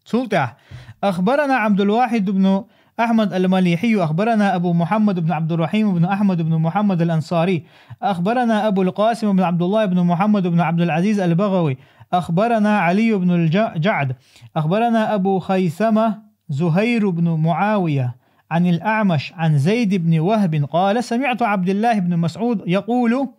Цул тӀаьхьа: أخبرنا عبد الواحد بن أحمد المليحي، أخبرنا أبو محمد بن عبد الرحيم بن أحمد بن محمد الأنصاري، أخبرنا أبو القاسم بن عبد الله بن محمد بن عبد العزيز البغوي، أخبرنا علي بن الجعد، أخبرنا أبو خيثمة زهير بن معاوية عن الأعمش عن زيد بن وهب قال: سمعت عبد الله بن مسعود يقول: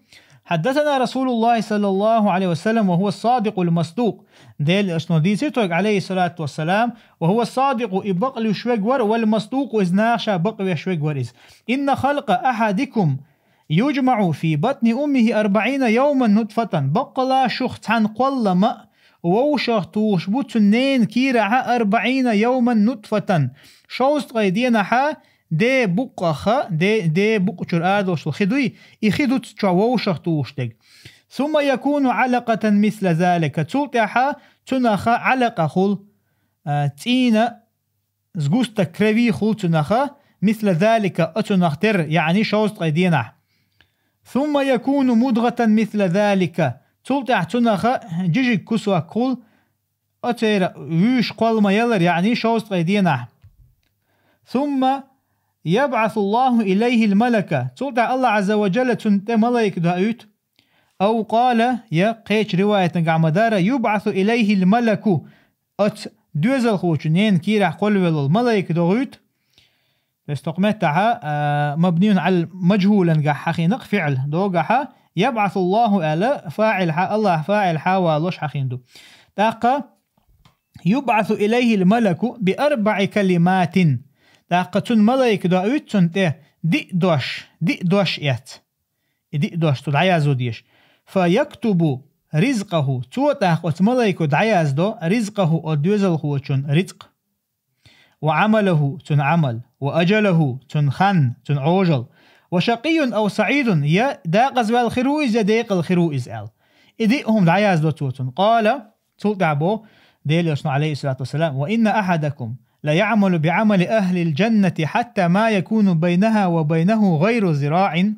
حدثنا رسول الله صلى الله عليه وسلم وهو الصادق المصدوق. Делан Элчано дийцира тхоьга, عليه الصلاة والسلام, وهو الصادق, и бакълуьйш верг вара, والمصدوق, иза наха ша бакъвеш верг вара иза. إن خلق أحدكم يجمع في بطن أمه أربعين يوما نطفة. Баккъала шух цхьанна кхоллам вовшах тухуш бу цуьнан ненан кийрахь أربعين يوما نطفة. Шовзткъе денахьа ден букъах, ден, ден букъ чуьра арадолуш долу хи дуй, и хи ду цу чохь вовшах тухуш дерг. ثم يكون علقة مثل ذلك. Цул тӀаьхьа цунах Ӏалакъа хуьлу, а, цӀийнан сгусток крови хуьлу цунах, مثل ذلك, оцунах терра, яъни шовзткъе денахь. ثم يكون مضغة مثل ذلك. Цул тӀаьхьа цунах жижиг кусок хуьлу, оцеран вуьйш кхолла ма-яллара, яъни шовзткъе денахь. ثم يبعث الله إليه الملك. Цул тӀаьхьа Аллахь Ӏазза ва Джалла цунна тӀе малайка доуьйту. أو قال, я кхечу риваятангахь ма-дарра, يبعث إليه الملك. Оцу доьзалхочун ненан кийрахь кхоллавелла волу малайка догӀуьйту. То есть токху меттахьа, а, مبني على المجهول-ангахь хьахийнакъ фиӀл догахьа, يبعث الله аьлла, фаӀил хьа-, Аллахь фаӀил хьавалош хьахийна ду. ТӀаккха يبعث إليه الملك بأربع كلمات. ТӀаккха цунна малайка доуьйту цунна тӀе диъ дош, диъ дош эц. И диъ дош цо дӀаязо дезаш. فيكتب رزقه. Цо тӀаккха оцу малайко дӀаяздо رزقه, оцу доьзалхочун рицкъ. وعمله, цуьнан Ӏамал. وأجله, цуьнан хан, цуьнан Ӏожалла. وشقي أو سعيد, я декъаза ваьлла хир ву иза, я декъала хир ву иза аьлла. И диъ хӀума дӀаяздо цо цунна. قال, цул тӀаьхьа боху Делан Элчано, عليه الصلاة والسلام: وإن أحدكم ليعمل بعمل أهل الجنة حتى ما يكون بينها وبينه غير ذراع.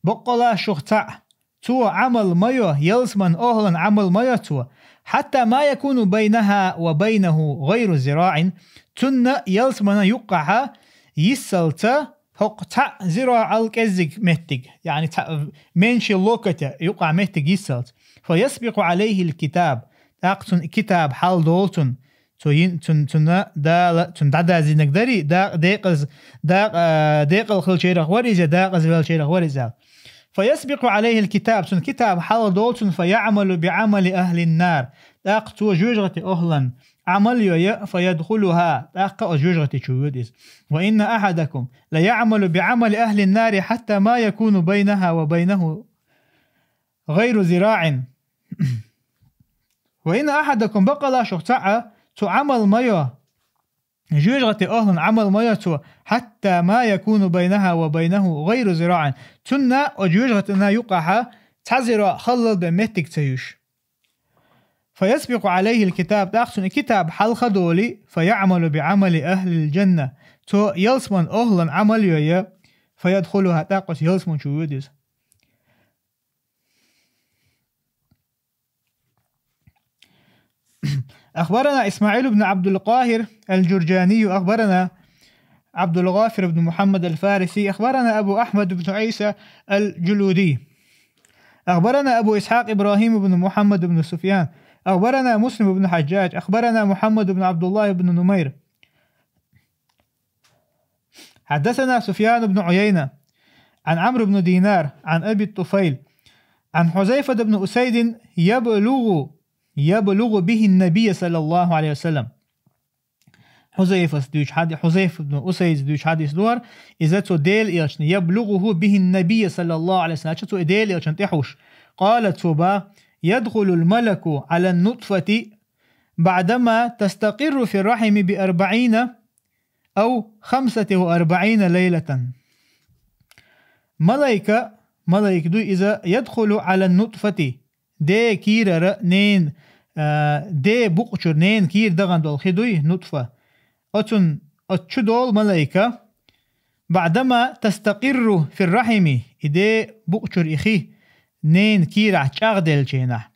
Баккъала шух цхьаъ, цо Ӏамал ма йо, ялсаман охӀлан Ӏамал ма йо цо, حتى ما يكون بينها وبينه غير ذراع, цунна ялсаманна юккъахьа йиссалца хӀокху цхьаъ зираӀал кӀеззиг меттиг, яъни цхьаъ меньше локтя юккъахь меттиг йиссалца. فيسبق عليه الكتاب, тӀаккха цунна китаб хьалдолу цунна, цо йин-, цун-, цунна Дала, цунна дӀадазийнарг дарий, да-, декъаз-, да-, а, декъала хилчарах вара иза, декъаза велчарах вара иза. فيسبق عليه الكتاب, цунна китаб хьалдолу цунна, فيعمل بعمل أهل النار. ТӀаккха цо жоьжахати охӀлан Ӏамал йо я, فيدخلها, тӀаккха оцу жоьжахати чу воьду иза. وإن أحدكم ليعمل بعمل أهل النار حتى ما يكون بينها وبينه غير ذراع. وإن أحدكم, баккъала шух цхьаъ, цо Ӏамал ма йо, жоьжахати охӀлан Ӏамал ма йо цо, حتى ما يكون بينها وبينه غير ذراع. Цунна оцу жоьжахатина юккъахьа цхьа зираӀ халлал бен меттиг ца юьш. فيسبق عليه الكتاب, тӀаккха цунна и китаб хьалха долий, فيعمل بعمل أهل الجنة. Цо ялсаман охӀлан Ӏамал йо я, فيدخلها, тӀаккха оцу ялсаман чу воьду иза. أخبرنا إسماعيل بن عبد القاهر الجرجاني، أخبرنا عبد الغافر بن محمد الفارسي، أخبرنا أبو أحمد بن عيسى الجلودي، أخبرنا أبو إسحاق إبراهيم بن محمد بن سفيان، أخبرنا مسلم بن حجاج، أخبرنا محمد بن عبد الله بن نمير، حدثنا سفيان بن عيينة عن عمرو بن دينار عن أبي الطفيل عن حذيفة بن أسيد يبلغ، يبلغ به النبي صلى الله عليه وسلم. Хьузайфас дуьйцу хьади-, Хьузайфа ибн Усайдс дуьйцу хьадис ду хӀара, иза цо Делан Элчана, يبلغه به النبي صلى الله عليه وسلم, цо и Делан Элчана тӀе хьуш. قال, цо бах: يدخل الملك على النطفة بعدما تستقر في الرحم بأربعين أو خمسة وأربعين ليلة. Малайка, малайка дуй иза, يدخل على النطفة, ден кийрара ненан, а, ден букъ чуьра ненан кийра дахана долу хи дуй, нутфа. оцун, оцу чу долу малайка, بعدما تستقر في الرحم, и де букъ чуьра и хи ненан кийрахь чӀагӀделлачу хенахь,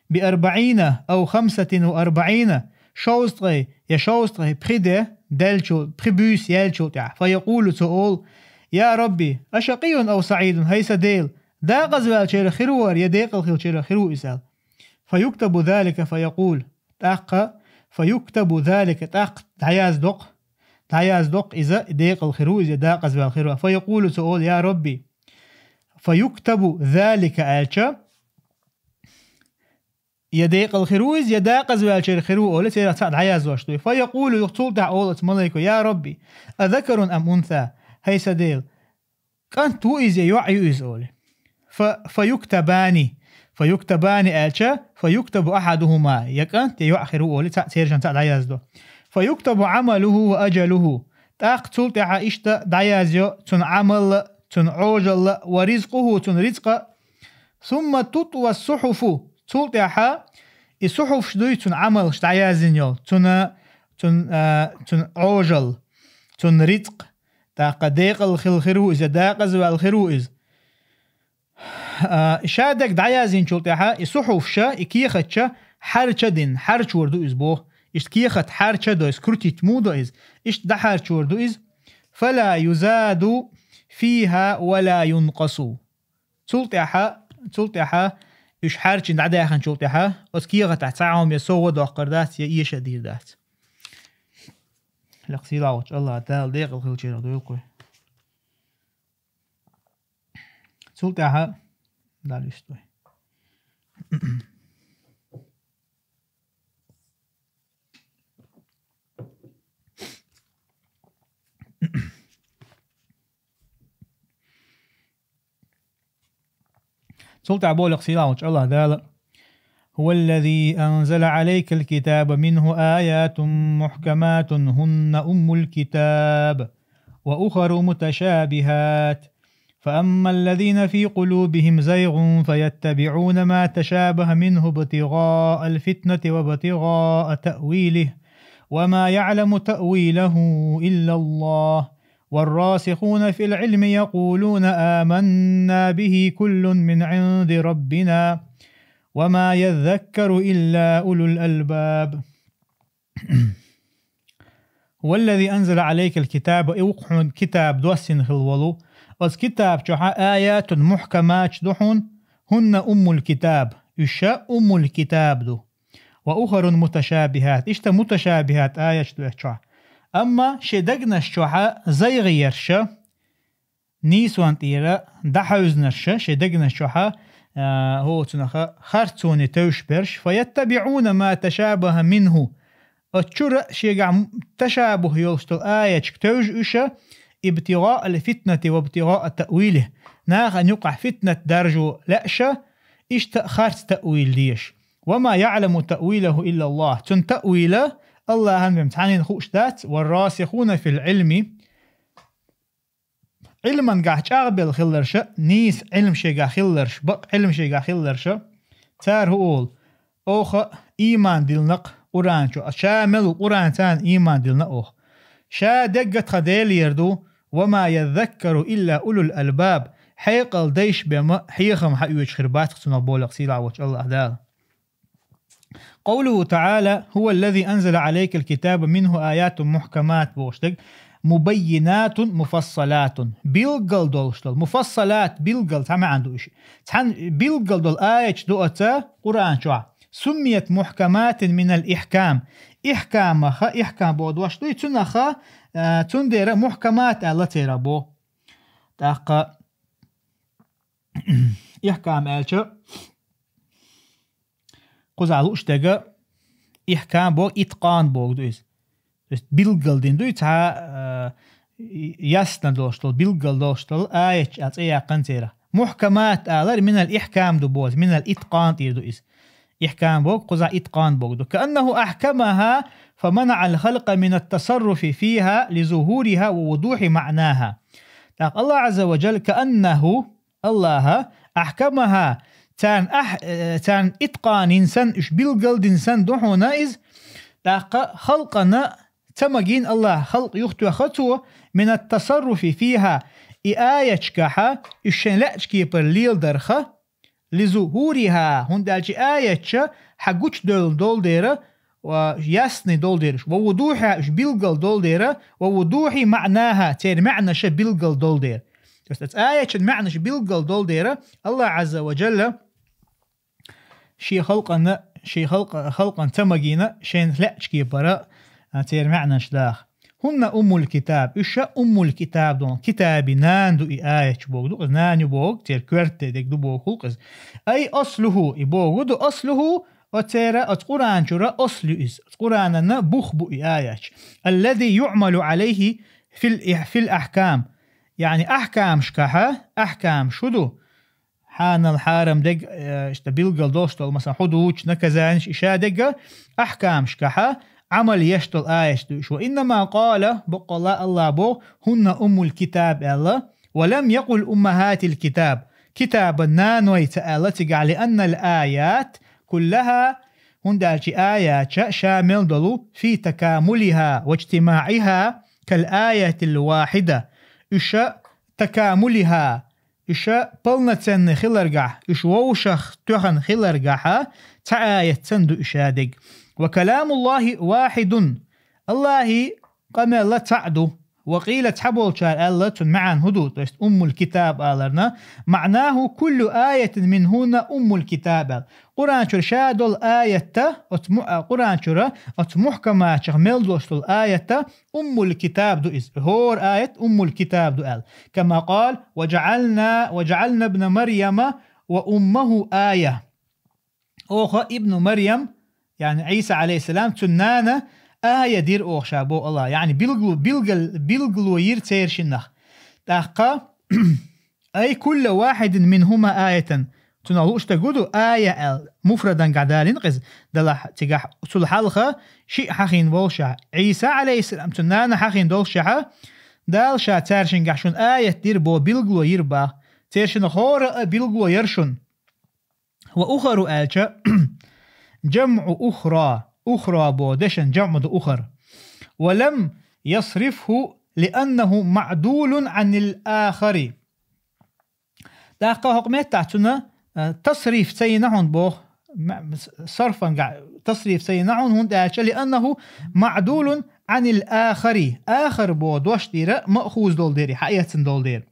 بأربعين أو خمسة وأربعين, шовзткъе я шовзткъе пхи де даьллачул, пхи буьйса яьллачул тӀаьхьа, فيقول, цо олу: يا رب، أشقي أو سعيد, хӀай сан Дела, декъаза ваьллачеран хир ву хӀара, я декъала хиллачеран хир ву иза аьлла. فيكتب ذلك فيقول, тӀаккха, فيكتب ذلك, тӀаккха дӀаяздо-кх, дӀаяздо-кх иза, декъала хир ву иза, декъаза ваьлла хир ву. فيقول, цо олу: يا رب, فيكتب ذلك аьлча, я декъала хир ву иза, я декъаза ваьллачеран хир ву олий, церах цхьаъ дӀаяздеш ду. فيقول, юха цул тӀаьхьа олу оцу малайко: يا رب، أذكر أم أنثى, хӀай сан Дела, кӀант ву иза, я йоӀ ю иза олий. Фа-, فيكتبان, فيكتبان аьлча, فيكتب أحدهما, я кӀант, я йоӀ хир ву олий, цхьаъ, церан цхьаъ дӀаяздо. فيكتب عمله وأجله, тӀаккха цул тӀаьхьа иштта дӀаязйо цуьнан Ӏамал а, цуьнан Ӏожалла а, ورزقه, цуьнан рицкъа а. ثم تطوى الصحف, цул тӀаьхьа и сухьуфаш дуй, цуьнан Ӏамалш дӀаяздина йолу, цуьнан, цуьнан, а, цуьнан Ӏожалла, цуьнан рицкъа, тӀаккха декъала хилла хир ву иза, декъаза ваьлла хир ву иза. А, ша дерг дӀаяздинчул тӀаьхьа и сухьуфаша, и кехаташа хьарча дина, хьарчор ду иза боху. Иштта кехат хьарча до иза, крутить ма до иза, иштта дӀахьарчор ду иза. فلا يزاد فيها ولا ينقص. Цул тӀаьхьа, цул тӀаьхьа уьш хьарчийна дӀадаьхначул тӀаьхьа оцу кехатахь цхьа хӀума я сов доккхур дац, я эша дийр дац. Лекха сийлахь волчу АллахӀ Дала декъала хиллачарах дойла кхуьй. Цул тӀаьхьа Далла вистуй. Цул тӀаьхьа боху лекха сийлахь волчу АллахӀ Дала: هو الذي أنزل عليك الكتاب منه آيات محكمات هن أم الكتاب وأخر متشابهات فأما الذين في قلوبهم زيغ فيتبعون ما تشابه منه ابتغاء الفتنة وابتغاء تأويله وما يعلم تأويله إلا الله والراسخون في العلم يقولون آمنا به كل من عند ربنا وما يذكر إلا أولو الألباب. هو الذي أنزل عليك الكتاب, и ву-кх хьуна китаб доссина хилла волу. Оцу китаб чохь آيات محكمات ду хьуна, هن أم الكتاب, уьш а уммул китаб ду. وأخر متشابهات, иштта муташабихат аяташ ду оцу чохь. Амма шен дегнаш чохь зайгӀерш а, нийсонан тӀера дӀахьевзинарш а, шен дегнаш чохь а, хӀоцунах а харцоне тевжаш берш, فيتبعون ما تشابه منه, оцу чуьра шегахь ташабухӀ йолуш долу аяташка тевжа уьш а, ابتغاء الفتنة وابتغاء تأويله, нахана юкъахь фитнат даржо лаьаш а, иштта а харц таъвил деш. وما يعلم تأويله إلا الله, цуьнан таъвил а АллахӀан бен цхьаннена хууш дац, والراسخون في العلم, Ӏилман гахь чӀагӀбелла хилларш а, нийса Ӏилма шегахь хилларш, бакъ Ӏилма шегахь хилларш а, цара хӀун олу? Оха а ийман дилна-кх Къуръан чу, ша мел ву Къуръан, царна ийман дилна оха. Ша дегга тхан Делера ду, وما يذكر إلا أولو الألباب, хьекъал дайш бен ма хьехам хьаоьцуш хир бац-кх цунах, боху лекха сийлахь волчу АллахӀ Дала. قوله تعالى: هو الذي أنزل عليك الكتاب منه آيات محكمات, бохуш дерг, مبينات مفصلات, билггал долуш долу, муфассалат, билггал, цхьа маьӀна ду уьш. Цхьана билггал долу аяташ ду оцу Къуръан чохь. سميت محكمات من الإحكام. Ихкамах, ихкам боху дош дуй, цунах, а, цундела мухкамат аьлла церан боху. ТӀаккха ихкам аьлча, кхузахь лууш дерг, ихкам боху, иткъан боху ду иза. То есть билггал дина дуй, цхьа, а, ясно долуш долу, билггал долуш долу аяташ аьлла цӀе яьккхина церан. Мухкамат алар минал ихкам ду боху, минал иткъан тӀера ду иза. Ихкам боху, кхузахь иткъан боху ду. كأنه أحكمها فمنع الخلق من التصرف فيها لظهورها ووضوح معناها. ТӀаккха АллахӀ Ӏазза ва Джалла, كأنه, АллахӀа, أحكمها, царна ахь-, э, царна иткъан йина санна, уьш билггал дина санна ду хьуна иза, тӀаккха халкъана ца магийна Аллахь халкъ юхатоьхна цо, من التصرف فيها, и аяташкахь уьш шайн лаьача кепара леладарх, لظهورها, хӀунда аьлча аяташ хьагучадевлла долу дела, ва ясный долу дела, ووضوحها, уьш билггал долу дела, ووضوح معناها, церан маьӀнаш билггал долу дела. То есть оцу аятийн маьӀнаш билггал долу дела, Аллахь Ӏазза ва Джалла шен халкъана, шен халкъ-, халкъана ца магийна, шайна лаьача кепара, а, церан маьӀнаш даха. هن أم الكتاب, уьш Уммул Китаб ду, китабан нана ду и аяташ бохург ду, иза нана ю бохург, церан коьрта дерг ду бохург ду иза. أي أصله, и бохург ду, أصله, оцеран, оцу Къуръан чуьра асл ю иза. Оцу Къуръанан бух бу и аяташ. الذي يعمل عليه في الإح-, في الأحكام. Яъни ахькамашкахь, ахькамаш хӀун ду? Хьанал, хьарам дерг, э, иштта билггал долуш долу, масалан, хьудуд, наказанеш, и шадерг, ахькамашкахь Ӏамал еш долу аяташ ду уьш. وإنما قال, баккъалла Аллахь боху, هن أم الكتاب аьлла, ولم يقل أمهات الكتاب, китабан наной ца аьлла цигахь, لأن الآيات كلها, хӀунда аьлча аяташ шамил долу, في تكاملها واجتماعها كالآية الواحدة. Уьш تكاملها, уьш полноценный хиларгахь, уьш вовшах тоьхна хиларгахь, цхьа аят санна ду уьш шадерг. وكلام الله واحد. Аллахьан къамел цхьаъ ду. وقيل, цхьаболчара аьлла, цуьнан маьӀна хӀун ду, то есть أم الكتاب аларна, معناه كل آية منهن أم الكتاب аьлла. Къуръан чуьра шадолу аят, оцу му-, а, Къуръан чуьра оцу мухькаматех мел долуш долу аят, أم الكتاب ду иза. ХӀора аят أم الكتاب ду аьлла. كما قال: وجعلنا، وجعلنا ابن مريم وأمه آية. Оха ибну Марьям, яъни Ӏийса, Ӏалайхиссалам, цуьнан нана ая дира оха ша, боху Аллахь. Яъни билгало, билгал-, билгало йира церан шиннах. ТӀаккха, أي كل واحد منهما آية. Цунах лууш дерг хӀун ду, ая аьлла, муфрадангахь далийна-кх иза, делахь цигахь цул хьалха шиъ хьахийна волушехь, Ӏийса, Ӏалайхиссалам, цуьнан нана хьахийна долушехь, Дала ша цаьршингахь шуна аят дира боху, билгало йира боху. Церан шиннах хӀора а билгало яра шуна. وأخر аьлча, جمع أخرى, أخرى боху дешан جمع ду أخر. ولم يصرفه لأنه معدول عن الآخر. ТӀаккха хӀокху меттехь цуьнан, а, тасриф ца йина хьуна боху, м-, с-, сарфангахь тасриф ца йина хьуна, хӀунда аьлча, لأنه معدول عن الآخر. Ахар боху дош дийра, маъхуз долу дийра, хьаэцна долу дийра.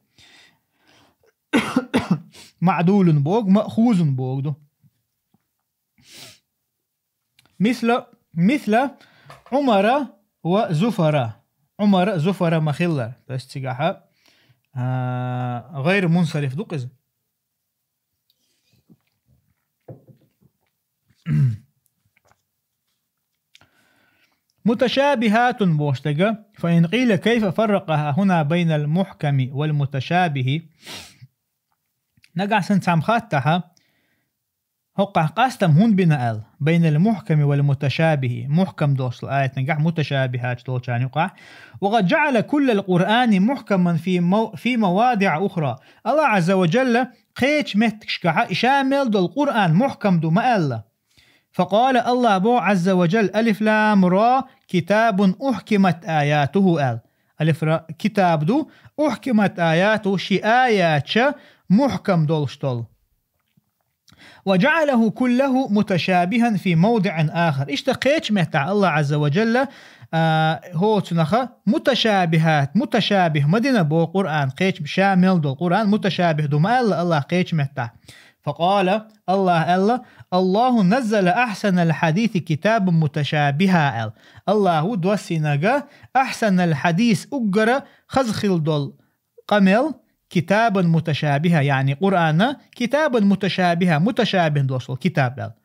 Маъдулун боху, маъхузун боху ду. Мисла, мисла Ӏумара ва Зуфара. Ӏумара, Зуфара ма-хиллара. То есть цигахь, а, гӀайр мунсариф ду-кх иза. متشابهات бохуш дерг, فإن قيل كيف فرق هنا بين المحكم والمتشابه. Нагахь санна цхьамма хаттахь, хӀокхахь къастам хӀунда бина аьлла, بين المحكم والمتشابه, мухькам долуш долу аятангахь муташабихьаташ долчарна юкъахь, وقد جعل كل القرآن محكما في مو-، في مواضع أخرى. Аллахь Ӏазза ва Джалла кхечу меттигашкахь и ша мел долу Къуръан мухькам ду ма аьлла. فقال, Аллахь боху Ӏазза ва Джалла: ألف لام را كتاب أحكمت آياته аьлла. Алиф ра-, китаб ду, أحكمت آياته, шен аяташ мухькам долуш долу. وجعله كله متشابها في موضع آخر. Иштта кхечу меттехь Аллахь Ӏазза ва Джалла, а, хӀоцунах муташабихьат, муташабихь ма дина боху Къуръан, кхечу ша мел долу Къуръан муташабихь ду ма аьлла Аллахь кхечу меттехь. فقال, Аллахь аьлла: الله نزل أحسن الحديث كتابا متشابها аьлла. Аллахьа доссийнарг أحسن الحديث, уггара хаза хилла долу къамел, كتابا متشابها, яъни Къуръан كتابا متشابها, муташабихь долуш долу китаб аьлла.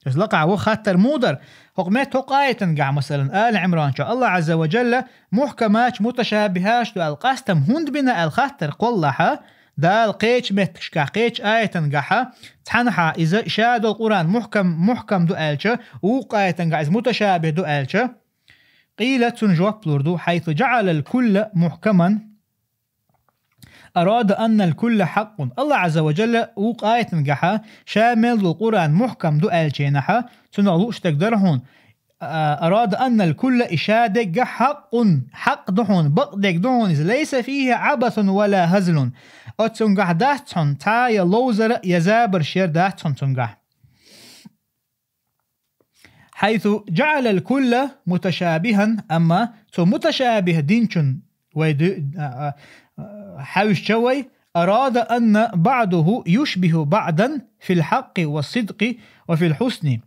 То есть лакхахь ву хаттар муха дара, хӀокху метта хӀокху аятангахь, масалан, Али Ӏимран чохь Аллахь Ӏазза ва Джалла мухькаматаш, муташабихьаташ ду аьлла, къастам хӀунда бина аьлла хаттар кхоллахь, Дала кхечу меттигашкахь, кхечу аятангахь, цхьанхьа иза ша долу Къуръан мухькам, мухькам ду аьлча, вукху аятангахь иза муташабихь ду аьлча, قيل, цунна жоп лур ду: حيث جعل الكل محكما أراد أن الكل حق. Аллахь Ӏазза ва Джалла вукху аятангахь ша мел долу Къуръан мухькам ду аьллачийнахь, цунах лууш дерг дара хьуна, а, арада аннал кулла, и шадерг хьакъун, хьакъ ду хьуна, бакъдерг ду хьуна иза, лайса фихи абасун ва ла хазлун. Оцунгахь дац хьуна цхьа я ловзар, я забар шер дац хьуна цунгахь. Хьайсу жаъалал кулла муташабихьан, амма цо муташабихь динчун вай ду-, а, а, а, хьаьвсича вай, арада анна баъдаху юшбиху баъдан фил хьакъи ва сидкъи ва фил хьусни.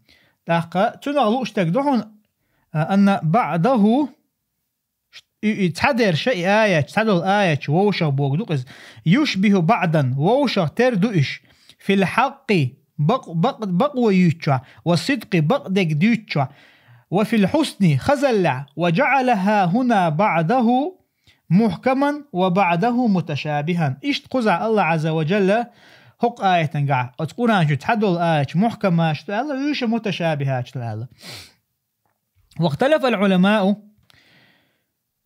ТӀаккха цунах лууш дерг ду хьуна, а, анна баъдаху, и, и цхьадерш, и аяташ, цхьадолу аяташ вовшах богу ду-кх иза. Юшбиху баъдан, вовшах тера ду уьш. Фил хьакъи, бакъ-, бакъ-, бакъо юьйцучохь, ва сидкъи, бакъдерг дуьйцучохь, ва фил хьусни, хазаллехь, ва жаъалахьа хьуна баъдаху мухкаман ва баъдаху муташабихьан. Иштта кхузахь Аллах Ӏазза ва Жалла хӀокху аятангахь, оцу Къуръан чу цхьадолу аяташ мухкаматаш ду аьлла, уьш муташабихьаташ ду аьлла. Вахталафал Ӏуламау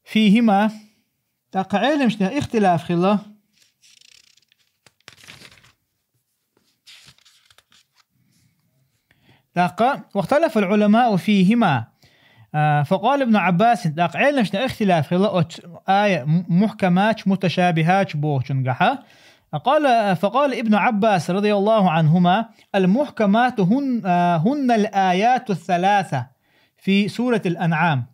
фихима, тӀаккха Ӏеламчу нехан ихтилаф хилла. ТӀаккха, вахталафал Ӏуламау фихима, а, факъала Ибну Ӏаббасин, тӀаккха Ӏеламчу нехан ихтилаф хилла оцу ая м-, мухкаматаш, муташабихьаташ бохучунгахьа. Къала, факъала Ибну Ӏаббас, радияллаху Ӏанхума, ал-мухкамату хун-, а, хуннал аяту саласа фи суратил Анъам.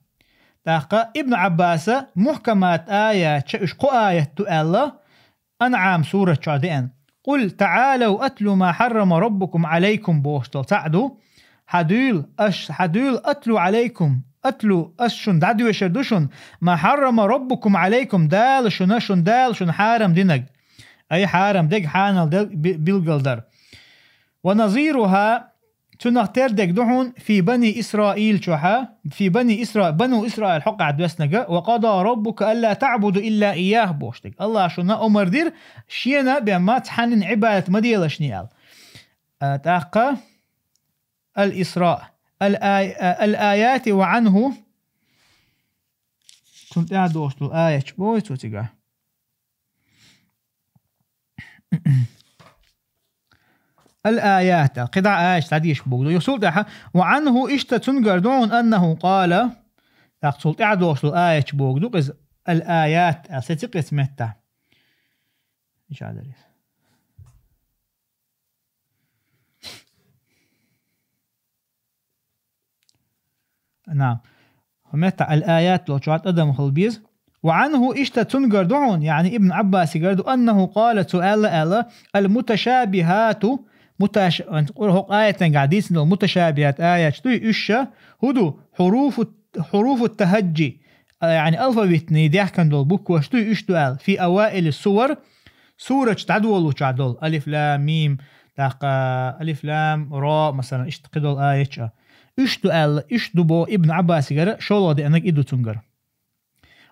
ТӀаккха Ибн Ӏаббаса мухкамат аяташ уьш кхо аят ду аьлла, Анъам сурат чохь деана. Къул таӀалав атлу ма хьаррама раббукум Ӏалайкум бохуш долу цхьаъ ду. Хьадуьйла, аш, хьадуьйла атлу Ӏалайкум, атлу, ас шуна дӀадоьшур ду шуна, ма хьаррама раббукум Ӏалайкум, Дала шуна, шуна Дала шуна хьарам динарг. Ай хьарам дерг, хьанал дерг би-, билгалдар. Ва назируха, цунах тера дерг ду хьуна, фи бани Исраил чохьа, фи бани Исра-, бану Исраил хьокъехь доьснарг, ва къада раббука алла таъбуду илла ийяху бохуш дерг. Аллах шуна омар дира, шена бен ма цхьаннан Ӏибадат ма делаш аьлла. А, тӀаккха Ал-Исра. Ал-ай-, а, ал-аяти ва Ӏанху. Цунна тӀаьхьа догӀуш долу аяташ боху цо цигахь. Ал-аят, кхидӀа аяташ дӀадеша боху. Юсул тӀаьхьа, ва Ӏанху, иштта цуьнгара ду хьуна, аннаху къала, тӀаккха цул тӀаьхьа догӀуш долу аяташ боху ду-кх иза, ал-аят, а, сеци-кх иза меттахь. Иша дарис. Нагахь. ХӀун меттахь ал-аят ло чохь адам хила беза. Ва Ӏанху, иштта цуьнгара ду хьуна, яъни Ибн Ӏаббасигара ду, аннаху къала, цо аьлла аьлла, ал-муташабихату, муташ-, хӀокху аятангахь дийцина долу муташабихат аяташ дуй, уьш ша, хӀун ду, хьуруфу, хьуруфу тахаджи, а, яъни алфавитный даьхкина долу букваш дуй, уьш ду аьлла, фи аваили сувар, сураташ дӀадолучохь долу, алиф, лам, мим, тӀаккха алиф, лам, ро, масалан, иштта кхидолу аяташ а. Уьш ду аьлла, уьш ду боху Ибн Ӏаббасигара, шолгӀа деанарг и ду цуьнгара.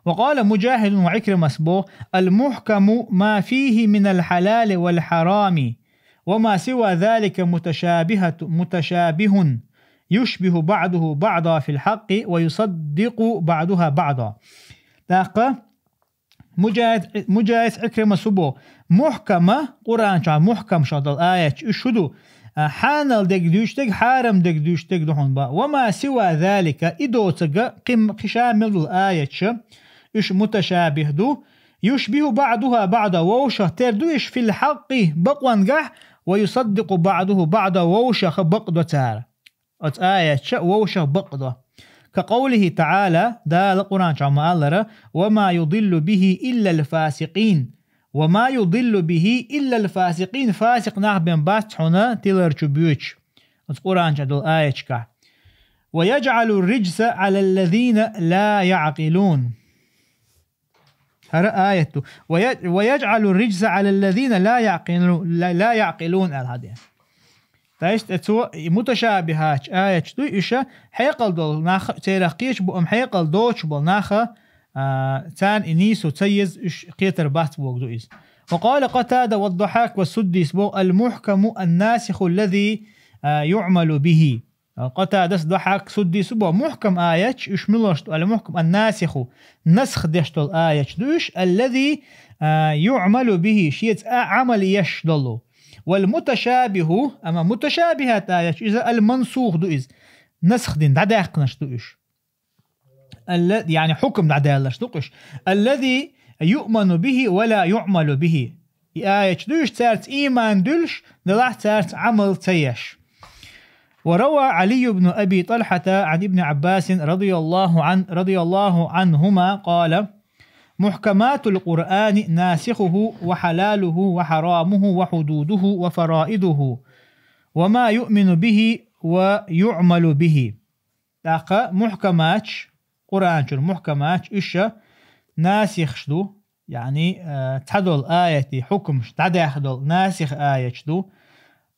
Ва къала Муджахидун ва Ӏикримас боху, ал-мухкаму ма фихи минал хьалали вал хьарами, ва ма сива залика муташабихату-, муташабихун, юшбиху баъдуху баъда фил хьакъи ва юсаддикъу баъдуха баъда. ТӀаккха Муджахид, Муджахид, Ӏикрима субо, мухкама, Къуръан чохь мухкам шо долу аяташ, уьш хӀун ду? А, хьанал дерг дуьйцуш дерг, хьарам дерг дуьйцуш дерг ду хьуна бан. Ва ма сива залика, и доцург, кхин, кхин ша мел долу аяташ, уьш муташабих ду, юшбиху баъдуха баъда, вовшах тера ду уьш, фил хьакъи, бакъонгахь, ва юсаддикъу баъдуху баъда, вовшах бакъ до цара. Оцу аяташ вовшах бакъ до. Ка къовлихи таъала, Дала Къуръан чохь ма-аллара, ва ма юдиллу бихи иллал фасикъин. Ва ма юдиллу бихи иллал фасикъин. Фасикъ нах бен бац хьуна тилар чу боьдуш. Оцу Къуръан чохь долу аяташкахь. Ва яджъалу риджса алаллазина ла яъкъилун. ХӀара аят ду. «Ва я-, ва яджъалу риджса алаллазина ла яъкъилу-, ла, ла яъкъилун», аьлла хьадин. То есть, э, цо и муташабихаташ аяташ дуй, уьш хьекъал долу нах, церах кхечу бу, амма хьекъал доцуш болу наха, а, царна и нийсо ца еза, уьш кхетар бац боху ду иза. Ва къала Къатада ва Дахьак ва Суддис боху: «Ал-мухкаму ан-насиху аллази, а, юъмалу бихи». Къатадас, Дахьак, Суддис бо мухкам аяташ, уьш муьлш ду аьлла мухкам, ан-насиху, насх деш долу аяташ ду уьш, аллази, а, юъмалу бихи, шеца а, Ӏамал еш долу. Вал муташабиху, амма муташабихат аяташ, иза ал-мансух ду иза. насх дина дӀадаьккхинарш ду уьш. Алла-, яъни хьукам дӀадаьлларш ду уьш. الذي يؤمن به ولا يعمل به. И аяташ ду уьш, цаьрца ийман дуьллуш, делахь цаьрца Ӏамал ца еш. وروى علي بن أبي طلحة عن ابن عباس رضي الله عن-، رضي الله عنهما قال: محكمات القرآن ناسخه وحلاله وحرامه وحدوده وفرائضه وما يؤمن به ويعمل به. ТӀаккха мухкаматаш, Къуръан чуьра мухкаматаш, уьш насихаш ду, яъни, э, цхьадолу аятийн хьукмаш дӀадаьхна долу насих аяташ ду,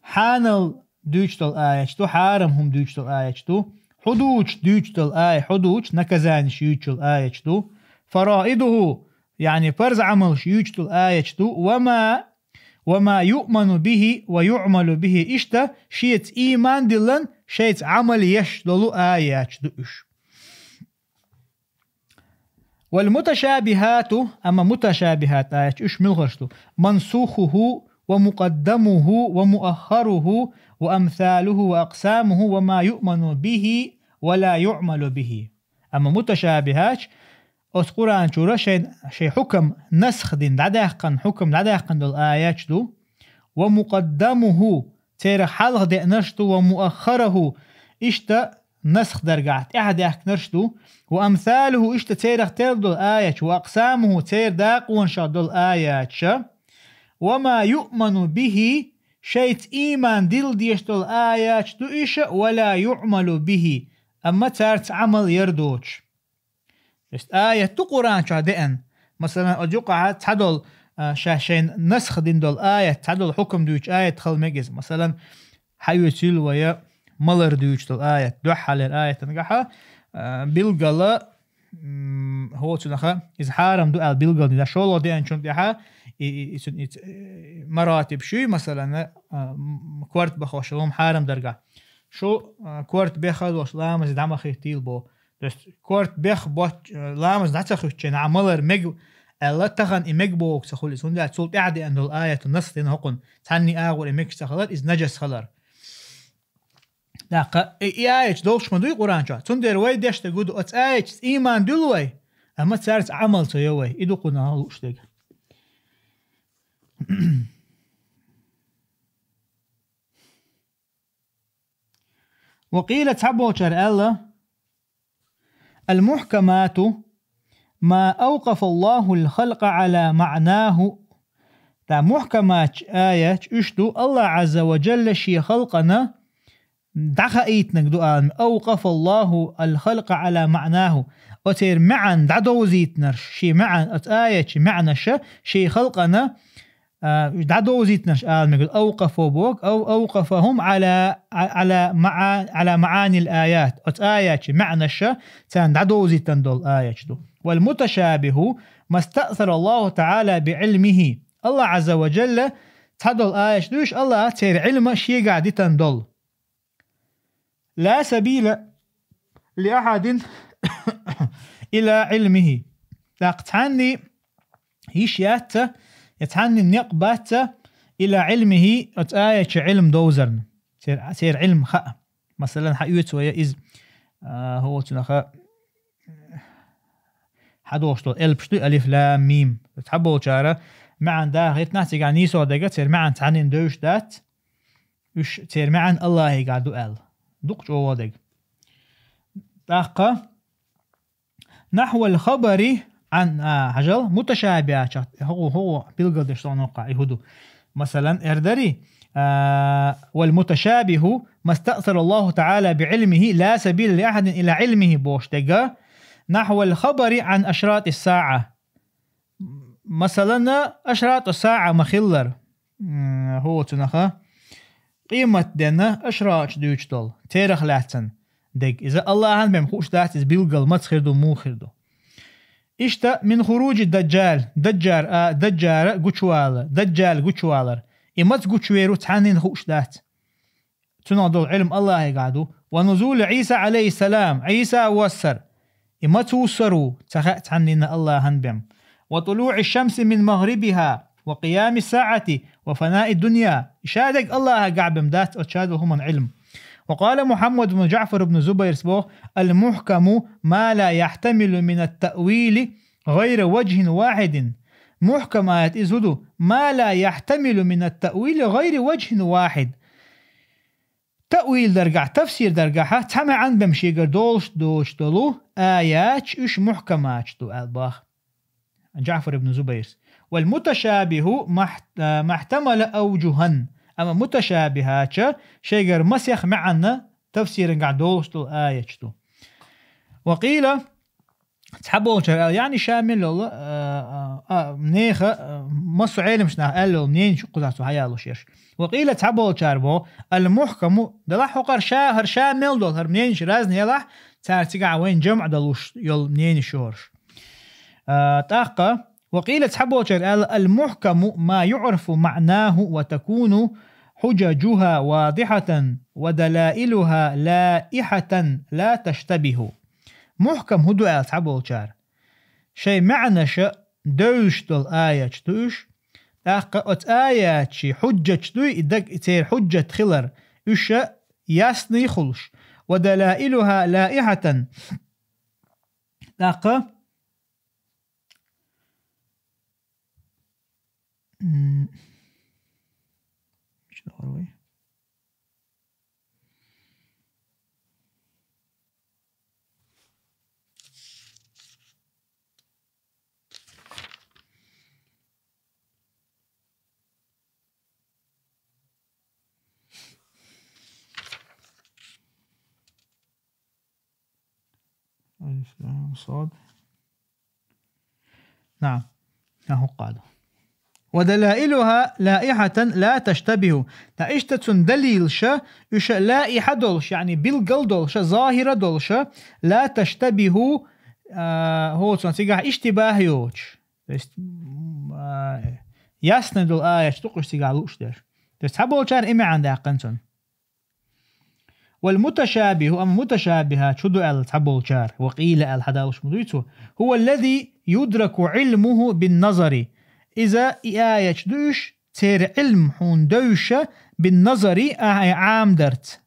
хьанал дуьйцуш долу аяташ ду, хьарам хӀума дуьйцуш долу аяташ ду, хьудудаш дуьйцуш долу ая-, хьудудаш, наказанеш юьйцуш йолу аяташ ду, фараидуху, яъни парз Ӏамалш юьйцуш долу аяташ ду, ва ма, ва ма юъману бихи ва юъмалу бихи, иштта шеца ийман диллина, шайца Ӏамал еш долу аяташ ду уьш. Вал муташабихату, амма муташабихат аяташ уьш муьлхарш ду? Мансухуху ва мукъаддамуху ва муаххаруху ва амсалуху ва акъсамуху ва ма юъману бихи ва ла юъмалу бихи. Амма муташабихаташ, оцу Къуръан чуьра шайн, шайн хьукам насх дина, дӀадаьккхина, хьукам дӀадаьккхина долу аяташ ду, ва мукъаддамуху, церах хьалха деанарш ду, ва муаххараху, иштта насх даргахь тӀаьхьадаьхкинарш ду, ва амсалуху, иштта церах тера долу аяташ, ва акъсамуху, церан дакъонашах долу аяташ, ва ма юъману бихи, шайца ийман дилла дезаш долу аяташ ду уьш, ва ла юъмалу бихи, амма цаьрца Ӏамал яр доцуш. То есть аят ду Къуръан чохь деана. Масалан, оцу юкъахь цхьадолу, а, ша-, шайн насх дина долу аят, цхьадолу хьукам дуьйцу аят хила мега иза. Масалан, хьаоьцийла вай малар дуьйцуш долу аят, дуьххьарлера аятангахьа, а, билггала, м, хӀоцунаха, иза хьарам ду аьлла билггала дина. ШолгӀа деанчунна тӀехьа, и, и, и, цун, и, ц-, э, маратиб шуй, масалан, а, м, корта бахош хӀума хьарам даргахь. Шу, а, корта беха долуш ламазе дӀа ма хӀиттийла бо. То есть корта бех боч-, ламаз дӀа ца хуьттучу а малар мега аьлла, тахана и мега бохург ца хуьлу иза. ХӀунда аьлча цул тӀаьхьа деана долу аятан насх дина хӀокхунна. Цхьанний агӀор и мегаш ца хилар, иза нажас хилар. ТӀаккха и, и аяташ долуш ма дуй Къуръан чохь. Цундела вай деш дерг хӀун ду, оцу аяташца ийман дуьллу вай, амма цаьрца Ӏамал ца йо вай. И ду кхунах лууш дерг. Ва къийла, цхьаболчара аьлла: «Ал-мухкамату ма авкъафа Аллаху ал-халкъа ала маънаху». Ткъа мухкаматаш аяташ уьш ду, Аллах Азза ва Джалла шен халкъана дӀахаийтинарг ду алма, авкъафа Аллаху ал-халкъа ала маънаху. Оцеран маьӀна дӀадовзийтинарш, шен маьӀна, оцу аяташан маьӀнаша шен халкъана а, дӀадовзийтинарш ала мегар, авкъафа боху, ав-, авкъафахум ала, а-, ала маъа-, ала маъанил аят. Оцу аяташан маьӀнаша царна дӀадовзийтина долу аяташ ду. Вал муташабиху мастаъсара Аллаху таъала би Ӏилмихи. Аллах Азза ва Джалла цхьадолу аяташ ду уьш, Аллаха церан Ӏилма шегахь дитина долу. «Ла сабила ли ахьадин ила Ӏилмихи». ТӀаккха цхьанний йиш яц, я цхьанний некъ бац, ила Ӏилмихи, оцу аяташан Ӏилма довзарна. Цер-, церан Ӏилма хаа. Масалан, хьаоьцу вай иза, а, хӀоцунаха хьадохуш долу элпаш ду, алиф, лам, мим. Цхьаболчара маьӀна даха хӀиттинехь, цигахь нийсо дерг, церан маьӀна цхьаннина девзаш дац. Уьш церан маьӀна Аллахьигахь ду аьлла. Дукха чӀогӀа дерг. ТӀаккха: «Нахьвал хабари Ӏан», а, хьажал, муташабихатех, хӀу-, хӀу-, билгалдеш сон хӀокхахь, и хӀу ду. Масалан, эр дарий, а, «Вал муташабиху мастаъсара Аллаху таъала би Ӏилмихи, ла сабила ли ахьадин ила Ӏилмихи», бохуш дерг, «нахьвал хабари Ӏан ашратис саъа». Масалан, ашрату саъа ма-хиллара, м, хӀоцунаха, къематденна ашраташ дуьйцуш долу, церах лаьцна дерг. Иза Аллахьан бен хууш дац, иза билггал маца хир ду, муха хир ду. Иштта мин хуруджи даджал, даджар, а, даджара гучувала, даджал гучувалар. И маца гучувер ву, цхьаннина хууш дац. Цунах долу Ӏилма Аллахьигахь ду. «Ва нузули Ӏийса, Ӏалайхиссалам», Ӏийса воссар. И маца вуссар ву, ца хаьа цхьаннина Аллахьан бен. «Ва тулуӀи шамси мин магърибиха, ва къиями саъати, ва фанаи дунья». И ша дерг Аллахьагахь бен дац оцу ша долу хӀуман Ӏилма. وقال محمد بن جعفر بن زبير بوخ: المحكم ما لا يحتمل من التأويل غير وجه واحد. Мухкам аят из хӀу ду: ما لا يحتمل من التأويل غير وجه واحد. Таъвил даргахь, тафсир даргахь, цхьа маӀан бен шийгара долуш доцуш долу аяташ уьш мухкаматаш ду аьлла боху Джаъфар ибн Зубайрс. والمتشابه ما احت-، ما احتمل أوجها. Амма муташабихьаташ шайгара масех маӀанна тафсирангахь долуш долу аяташ ду. وقيل, цхьаболчара аьлла, яъни ша мел йолу, а, а, а, нехан, а, массо Ӏеламчу наха аьлла йолу мненеш кхузахь цо хьаялуш ерш. وقيل, цхьаболчара боху: المحكم, делахь хӀокхара ша, хӀара ша мел долу, хӀара мненеш разный елахь, цара цигахь вайн жамӀ далуш йолу мненеш ю хӀорш. А, тӀаккха, وقيل, цхьаболчара аьлла: المحكم ما يعرف معناه وتكون حججها واضحة ودلائلها لائحة لا تشتبه. Мухкам хӀун ду аьлла цхьаболчара? Шайн маьӀнаша девзаш долу аяташ ду уьш, тӀаккха оцу аятийн хьуджаташ дуй, и даг, церан хьуджат хилар, уьш ясный хуьлуш. ودلائلها لائحة. ТӀаккха, м, ألف لام صاد. نعم. ها هو قال. ودلائلها لائحة لا تشتبه. Ткъа иштта цуьнан далилаш, уьш лаихьа долуш, яъни билггал долуш, захьира долуш, لا تشتبه, а, хӀоцун цигахь иштибахь йоцуш. То есть, м, а, ясный долу аяташ ду-кх уьш цигахь лууш дерш. То есть цхьаболчара и маьӀна даьккхина цунна. والمتشابه, амма муташабихьаташ хӀун ду аьлла цхьаболчара, وقيل аьлла хьадалуш ма дуй цо, هو الذي يدرك علمه بالنظر. Иза и аяташ ду уьш, церан Ӏилма хьуна девзаш, بالنظر, ахьа Ӏамадарца.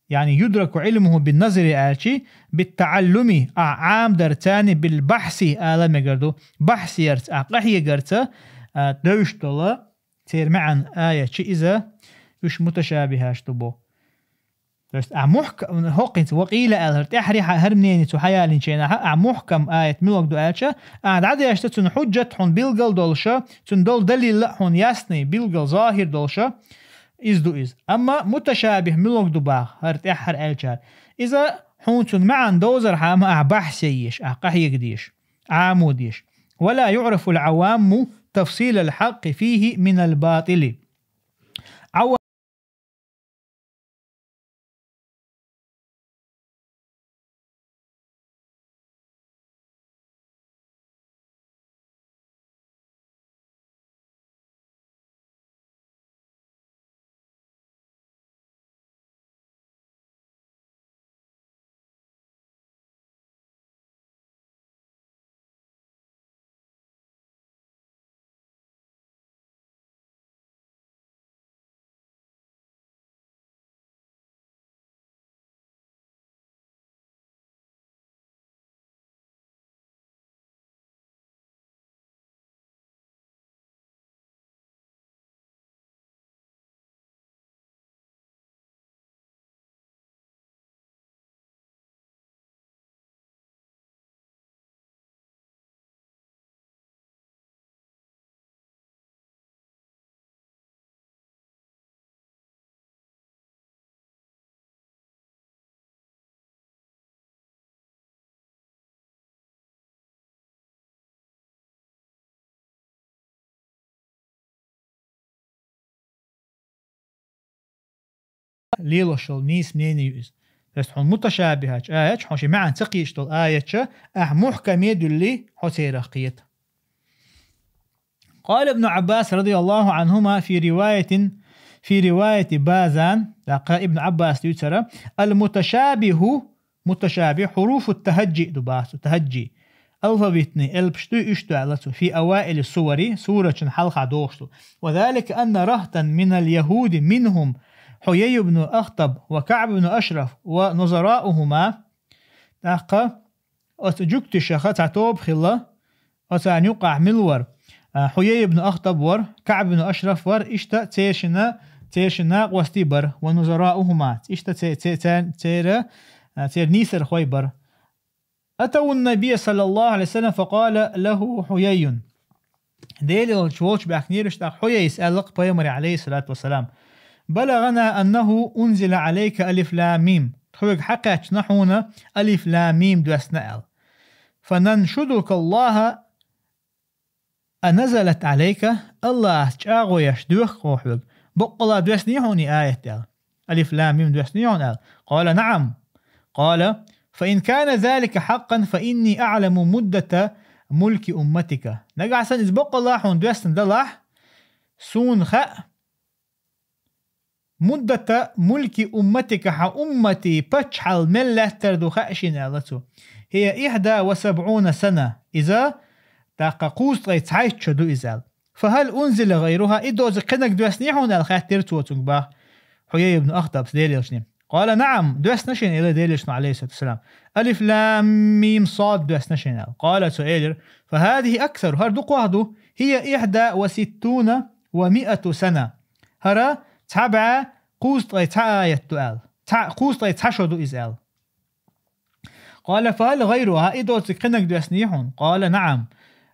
Яъни يدرك علمه بالنظر аьлча, بالتعلم, ахьа Ӏамадарца, بالبحث ала мегар ду, бахьс ярца, ахьа къахьегарца, а, девзаш долу церан маьӀна аяташ иза, уьш муташабихьаташ ду боху. То есть, а мухк-, хӀокхуьнца, وقيل аьлла, хӀара тӀаьххьара хьа-, хӀара мнение цо хьаялинчийнахь, а мухкам аят муьлха ду аьлча, а дӀадешча цуьнан хьуджат хьуна билггал долуш, цуьнан долу далил а хьуна ясный, билггал, захьир долуш, иза ду иза. Амма муташабихь муьлха ду боху, хӀара тӀаьххьара аьлчара. Иза хьуна цуьнан маьӀна довзархьама ахьа бахьс ян езаш, ахьа къахьега дезаш, Ӏамо дезаш. ولا يعرف العوام تفصيل الحق فيه من الباطل. Ӏавам лелош йолу нийса мнение ю иза. То есть хьуна муташабихьаташ аяташ, хьуна шен маьӀна ца кхеташ долу аяташ, ахьа мухкаме дуьллий, хьо церах кхета. قال ابن عباس رضي الله عنهما في رواية، في رواية بازان, тӀаккха Ибн Ӏаббаса дуьйцура, المتشابه, муташабихь, حروف التهجي ду боху цо, тахаджжи. Алфавитный элпаш ду, уьш ду аьлла цо, في أوائل السور, сурачун хьалха догӀуш ду. وذلك أن رهطا من اليهود منهم حيي بن أخطب وكعب بن أشرف ونظراؤهما. ТӀаккха оцу жуьгташаха цхьа тоба хилла, оцарна юкъахь мила вара? А, Хьуяй ибн Ахтаб вара, КаӀб ибн Ашраф вара, иштта цершина, цершина накъостий бара, ونظراؤهما, иштта це-, це-, це-, цера, а, церан нийсархой бара. أتوا النبي صلى الله عليه وسلم فقال له حيي. Делан элча волчу баьхкинера уьш, тӀаккха Хьуяйс аьлла-кх пайхамаре, عليه الصلاة والسلام: بلغنا أنه أنزل عليك ألف لام ميم. Тхоьга хьакхаьчна хьуна алиф лам мим доьссина аьлла. فننشدك الله أنزلت عليك؟ Аллахьца чӀагӀо еш доьху-кх хьоьга, баккъалла доьссиний хьуна и аят аьлла? Алиф лам мим доьссиний хьуна аьлла? قال: نعم. قال: فإن كان ذلك حقا فإني أعلم مدة ملك أمتك. Нагахь санна иза баккъалла хьуна доьссина далахь, суна хаьа, مدة ملك أمتك, хьан умматан паччахьалла мел лаьттар ду хаьа шена, аьлла цо. هي إحدى وسبعون سنة. Иза тӀаккха кхузткъе цхьайтта шо ду иза аьлла. فهل أنزل غيرها؟ И доцург кхинарг доьссиний хьуна аьлла, хаьттира цо цуьнга баха, Хьуяй ибн Ахтабс Делан элчане. قال: نعم. Доьссина шена, элира Делан элчано, عليه الصلاة والسلام. ألف لام ميم صاد доьссина шена аьлла. قال, цо элира: فهذه أكثر, хӀара дукхох ду, هي إحدى وستون ومائة سنة. ХӀара цхьа бӀе кхузткъе цхьа аят ду аьлла. Цхьа, кхузткъе цхьа шо ду иза аьлла. قال: فهل غيرها؟ И доцург кхинарг доьссиний хьуна? قال: نعم.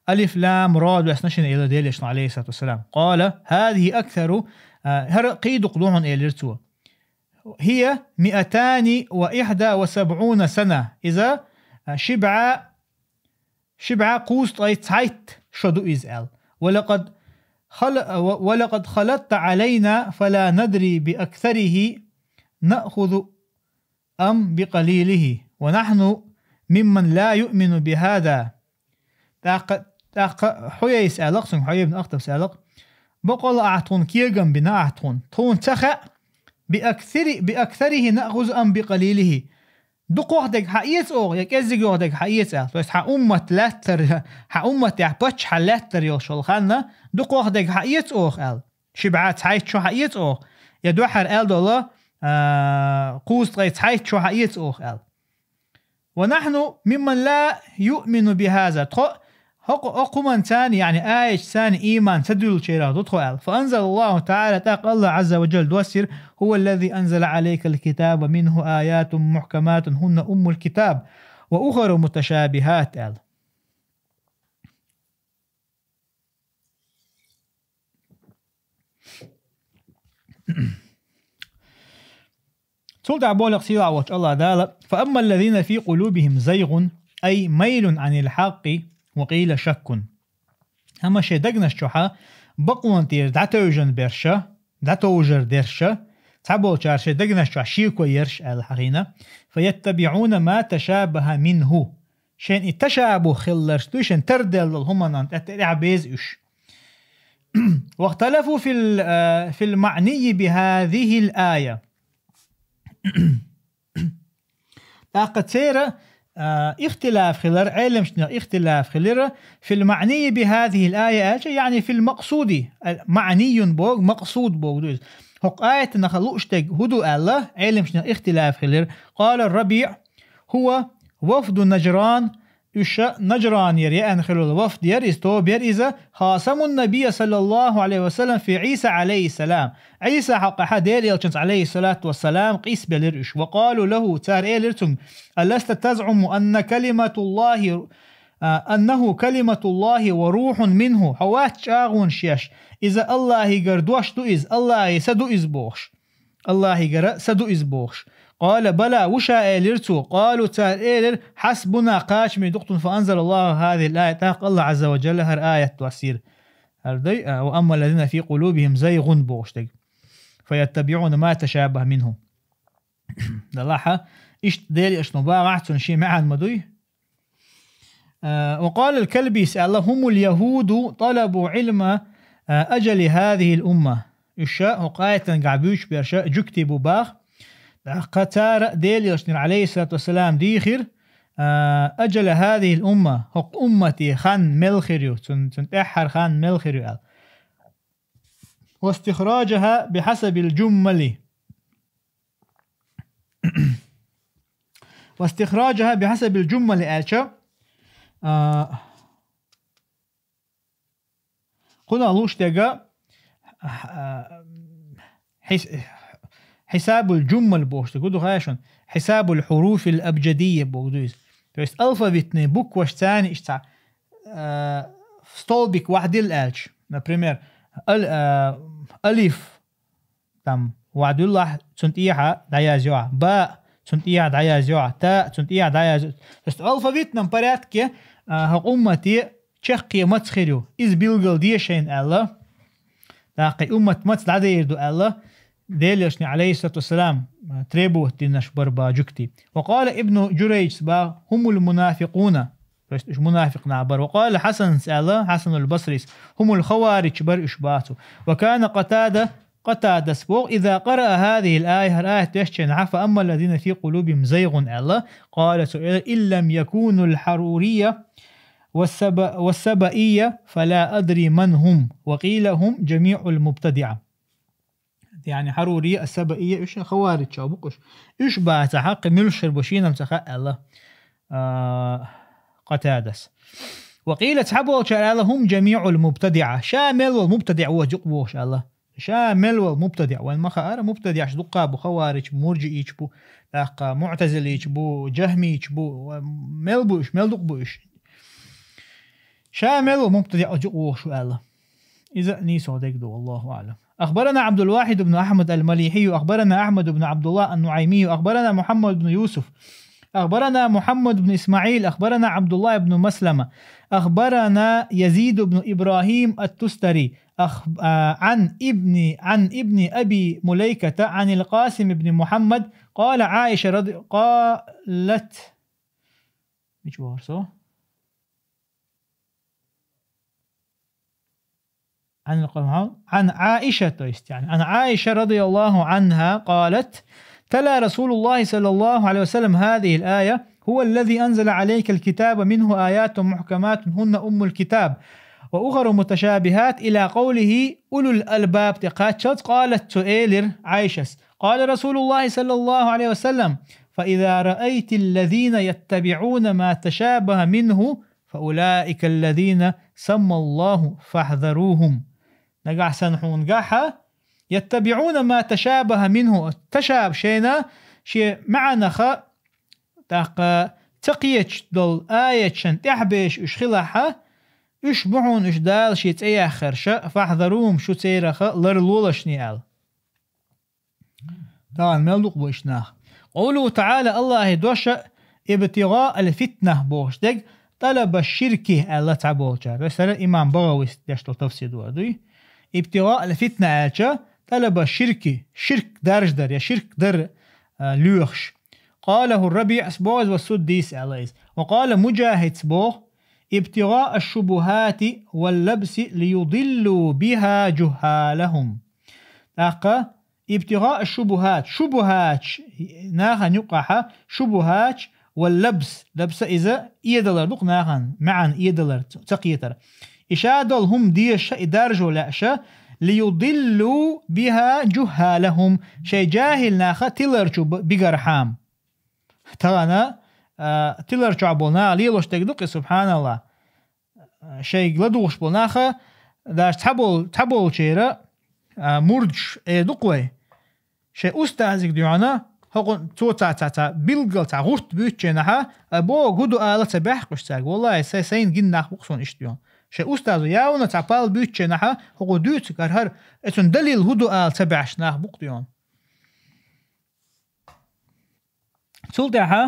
ألف لام را доьссина шена, элира Делан элчано, عليه الصلاة والسلام. قال: هذه أكثر, а, хӀара кхин а дукха ду хьуна, элира цо. هي مائتان وإحدى وسبعون سنة. Иза, а, ши бӀе, ши бӀе кхузткъе цхьайтта шо ду иза аьлла. ولقد خل-، و-، ولقد خلطت علينا فلا ندري بأكثره نأخذ أم بقليله، ونحن ممن لا يؤمن بهذا. ТӀаккха, тӀаккха Хьуяйс аьлла-кх цуьнга, Хьуяй ибн Ахтабс аьлла-кх: بقول ахьа тхуна, кегам бина ахьа тхуна. Тхуна ца хаьа, بأكثر، بأكثره نأخذ أم بقليله. Дукхох дерг хьаэца оха, я кӀеззигох дерг хьаэца аьлла. То есть хьан уммат лаьттар, хьан умматехь паччахь лаьттар йолуш йолу хан, дукхох дерг хьаэца оха аьлла. Ши бӀе цхьайтта шо хьаэца оха. Я дуьххьара аьлла долу, а, кхузткъе цхьайтта шо хьаэца оха аьлла. ونحن ممن لا يؤمن بهذا. Тхо, хӀокху, хӀокху хӀуманца, яъни аятца ийман ца дуьллучарах ду тхо аьлла. فأنزل الله تعالى, тӀаккха Аллах Азза ва Джалла доссийра: هو الذي أنزل عليك الكتاب منه آيات محكمات هن أم الكتاب وأخر متشابهات аьлла. Цул тӀаьхьа боху-кх сийлахь волчу Аллах Дала: فأما الذين في قلوبهم زيغ أي ميل عن الحق وقيل شك. Амма шайн дегнаш чохьа бакъонан тӀера дӀатевжина берш, дӀатовжар дерш, цхьаболчара шайн дегнаш чохь шеко ерш аьлла хьахийна, فيتبعون ما تشابه منه. Шайн и ташабух хилларш ду, шайн тарделла хӀуманан тӀе тӀехь беза уьш. واختلفوا في ال-، آه، في المعني بهذه الآية. ТӀаккха церан, а, ихтилаф хилира, Ӏеламчунах ихтилаф хилира, في المعني بهذه الآية аьлча, яъни في المقصود, а, маънийюн боху, макъсуд боху ду иза. ХӀокху аятанах лууш дерг хӀун ду аьлла, Ӏеламчунах ихтилаф хилира. قال الربيع: هو وفد نجران, уьш Наджранера еана хилла вафд яра иза, тоба яра иза, خاصموا النبي صلى الله عليه وسلم في عيسى عليه السلام. Ӏийса хьокъехь Делан элчанца, عليه الصلاة والسلام, къийсабелира уьш. وقالوا له, цара элира цуьнга: ألست تزعم أن كلمة الله, а, أنه كلمة الله وروح منه؟ Хьо вац чӀагӀонаш еш, иза Аллахьигара дош ду иза, Аллахьан са ду иза бохуш? Аллахьигара са ду иза бохуш. قال: بلى, ву ша, элира цо. قالوا, цара элира: حسبنا, кхачаме ду-кх тхуна, فأنزل الله هذه الآية, тӀаккха Аллах Азза ва Джалла хӀара аят доссийра. ХӀара дай, а, وأما الذين في قلوبهم زيغ бохуш дерг. فيتبعون ما تشابه منه. Делахь, иштта Делан элчано боху-кх, цунна шен маьӀна ма дуй. А, وقال الكلبي аьлла: هم اليهود طلبوا علم, а, أجل هذه الأمة. Уьш хӀокху аятан гахь буьйцуш берш жуьгтий бу боху. ТӀаккха цара Делан элчанера, عليه الصلاة والسلام, дийхира, а, أجل هذه الأمة, хӀокху умматан хан мел хир ю, цун, цун тӀаьххьара хан мел хир ю аьлла. واستخراجها بحسب الجمل. واستخراجها بحسب الجمل аьлча, а, кхунах луш дега, а, хис-, хисабул джуммал бохуш дег ду хайшан, хисабул хьуруфил абджадия боху ду иза. То есть алфавитный букваш цани ишца, а, столбик вахдил аьлча. Например, ал-, а, алиф, там, вахдуллах, цун тӀехьа дӀаязйо, ба, цун тӀехьа дӀаязйо, та, цун тӀехьа дӀаязйо. То есть алфавитном порядке, а, хӀокху уммате чаккхе маца хир ю, иза билгал де шайна аьлла. ТӀаккха и уммат маца дӀадер ду аьлла, Делерчни, алейхиссалату вассалам, а, требовать динаш бар ба жугти. وقال ابن جريج ба, هم المنافقون. То есть уж мунафикъ нах бар. وقال الحسن аьлла, Хьасанул Басрис, هم الخوارج бар уж бацу. وكان قتادة, Къатадас боху, إذا قرأ هذه الآية, хӀара аят дешча, فأما الذين في قلوبهم زيغ аьлла, قال цо элира, إن لم يكونوا الحرورية والسب-, والسبئية فلا أدري من هم، وقيل هم جميع المبتدعة. Яъни хьарурия, ас-сабаия, уьш хаварича бу уьш. Уьш баца хьакъ муьлш хир бу шийна-м ца хаьа аьлла, а, Къатадас. وقيل, цхьаболчара аьлла, هم جميع المبتدعة. Ша мел волу мубтадиъ ву юкъа бохуш аьлла. Ша мел волу мубтадиъ. Вайн ма хаара, мубтадиъаш дуккха бу, хаварич бу, мурджиич бу, тӀаккха муътазилич бу, джахмич бу, ва мел бу уьш, мел дукъ бу уьш. Ша мел волу мубтадиъ ву юкъа бохуш ву аьлла. Иза нийсо дерг ду, والله أعلم. أخبرنا عبد الواحد بن أحمد المليحي، أخبرنا أحمد بن عبد الله النعيمي، أخبرنا محمد بن يوسف، أخبرنا محمد بن إسماعيل، أخبرنا عبد الله بن مسلمة، أخبرنا يزيد بن إبراهيم التستري، أخ-، آه، عن ابن، عن ابن أبي مليكة عن القاسم بن محمد، قال عائشة رضي، قالت، مش بورسو. عن القول، عن عائشة، то есть, يعني, عن عائشة رضي الله عنها قالت: تلا رسول الله صلى الله عليه وسلم هذه الآية: هو الذي أنزل عليك الكتاب منه آيات محكمات هن أم الكتاب وأخر متشابهات إلى قوله أولو الألباب. تقاتشت قالت سؤالر عائشة: قال رسول الله صلى الله عليه وسلم: فإذا رأيت الذين يتبعون ما تشابه منه فأولئك الذين سمى الله فاحذروهم. Нагахь санна хьуна гахьа, يتبعون ما تشابه منه, ташаба шайна, шен маьӀнаха, тӀаккха ца кхеташ долу аятшан тӀаьхьабеш уьш хилахьа, уьш бу хьуна уьш Дала шен цӀе яххарша, فاحذروهم, шу цераха ларлолашни аьлла. Тахана мел дукъ бу уьш нах. Къовлу таӀала, Аллахьи доша, ابتغاء الفتنة бохуш дерг, طلب الشرك аьлла цхьаболчара. Вай сара имам БагӀавис деш долу тафсир ду дуй. ابتغاء الفتنة аьлча, طلب الشرك, ширк дарждар я ширк дар, а, лоьхуш. قاله الربيع, боху иза, والسدي аьлла иза. وقال مجاهد, боху, ابتغاء الشبهات واللبس ليضلوا بها جهالهم. ТӀаккха ابتغاء الشبهات, шубухьаташ, нахана юкъахьа шубухьаташ, واللبس, лабса иза эдалар ду-кх нахана, маьӀна эдалар, ца кхетар. И ша долу хӀума деша, и даржо лаьаша, ليضلوا بها جهالهم, шайн джахӀил наха тилар чу б-, бигархьама. Тахана, а, тилар чохь болу наха лелош дерг ду-кх и, субхьаналлахӀ. Шайга ладугӀуш болу наха, даже цхьабол-, цхьаболчера, а, мурдаш эр ду-кх вай. Шайн устазиг дуьхьана, хӀокху цо цхьа, цхьа, цхьа билггал цхьа гӀурт буьйцученахьа, а, боху, хӀун ду ала ца баьхкуш цаьрга. Валлахьи, сайн, сайна гиннах бу-кх суна иштта ю. Шайн устазо явна цхьа пал буьйцученахьа, хӀокху дуьйцу кархьара, и цуьнан далил хӀун ду ала ца баьхьаш нах бу-кх ю. Цул тӀаьхьа,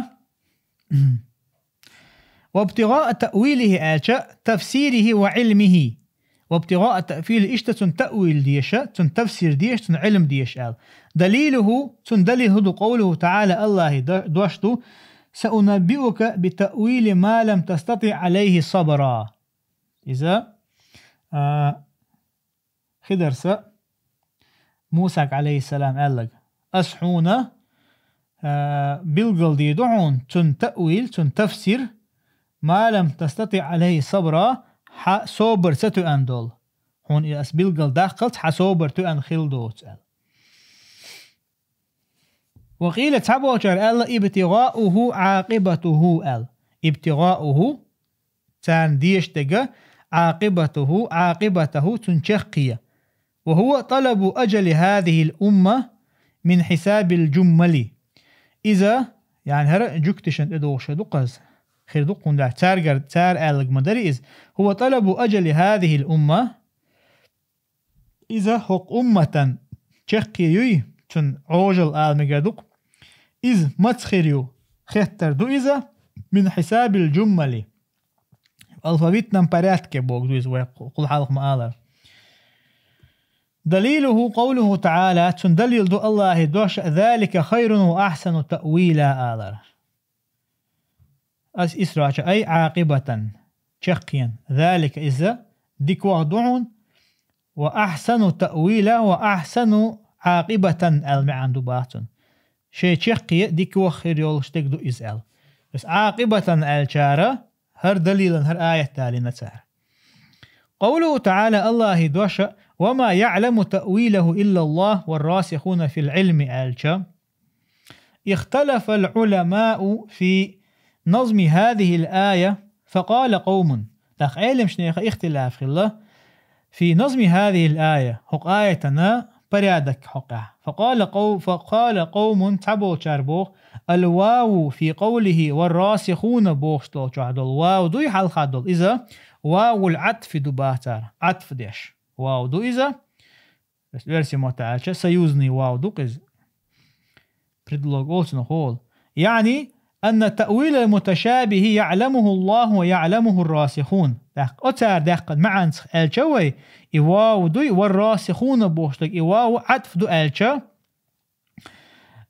وابتغاء تأويله аьлча, تفسيره وعلمه. وابتغاء تأويله, иштта цунна таъвил деша, цунна тафсир деша, цунна Ӏилм деша аьлла. دليله, цунна далил хӀун ду, قوله تعالى, Аллахьи до-, дош ду: سأنبئك بتأويل ما لم تستطع عليه صبرا. Иза, а, Хидарса Мусага, алейхиссалам, аьлларг: «Ас хьуна, а, билгал дийр ду хьуна цунна таъвил, цунна тафсир, ма лам тастати алейхи сабра, хьан собар ца тоьъна долу. Хьуна и ас билгал даккхалц хьан собар тоьъна хила доцу», — аьлла. وقيل, цхьаболчара аьлла, ابتغاؤه عاقبته аьлла. ابتغاؤه, царна деша дега, عاقبته, عاقبته, цун чаккхе. وهو طلب أجل هذه الأمة من حساب الجمل. Иза, яъни хӀара жугташна тӀедогӀуш ду-кх из. Хир ду-кх, хӀунда аьлча царгара, цар аьлларг ма дарий из. هو طلب أجل هذه الأمة. Иза хӀокху умматан чаккхе юй, цун Ӏожалла ала мегар ду-кх. Иза маца хир ю, хеттар ду иза, من حساب الجمل. Алфавитном порядке бохург ду иза, вай кху-, кхул хьалха ма аллара. دليله قوله تعالى, цун далил ду Аллахьан дош: ذلك خير وأحسن تأويلا алар. Ас Исраъ чу, أي عاقبة, чаккхенна. ذلك, иза дика ваха ду хьуна, وأحسن تأويلا وأحسن عاقبة аьлла маьӀна ду боху цун. Шайн чаккхе дика ваха хир йолуш дерг ду иза аьлла. Ас عاقبة аьллачара, хӀара далилан, хӀара аят далийна цара. قوله تعالى, Аллахьан дош: وما يعلم تأويله إلا الله والراسخون في العلم аьлча, اختلف العلماء في نظم هذه الآية، فقال قوم. ТӀаккха Ӏеламчу нехан ихтилаф хилла في نظم هذه الآية, хӀокху аятан порядок хьокъехь. فقال قو-, فقال قوم, цхьаболчара боху: الواو في قوله والراسخون бохуш долчохь долу вау дуй хьалха долу, иза واو العطف ду боху цара. Ӏатф деш вау ду иза. Оьрсийн маттахь аьлча, союзный вау ду-кх иза. Предлог олу цунах олу. يعني أن تأويل المتشابه يعلمه الله ويعلمه الراسخون. ТӀаккха оцара даьккхина маьӀнах аьлча вай, и вау дуй, والراسخون бохуш дерг, и вау Ӏатф ду аьлча,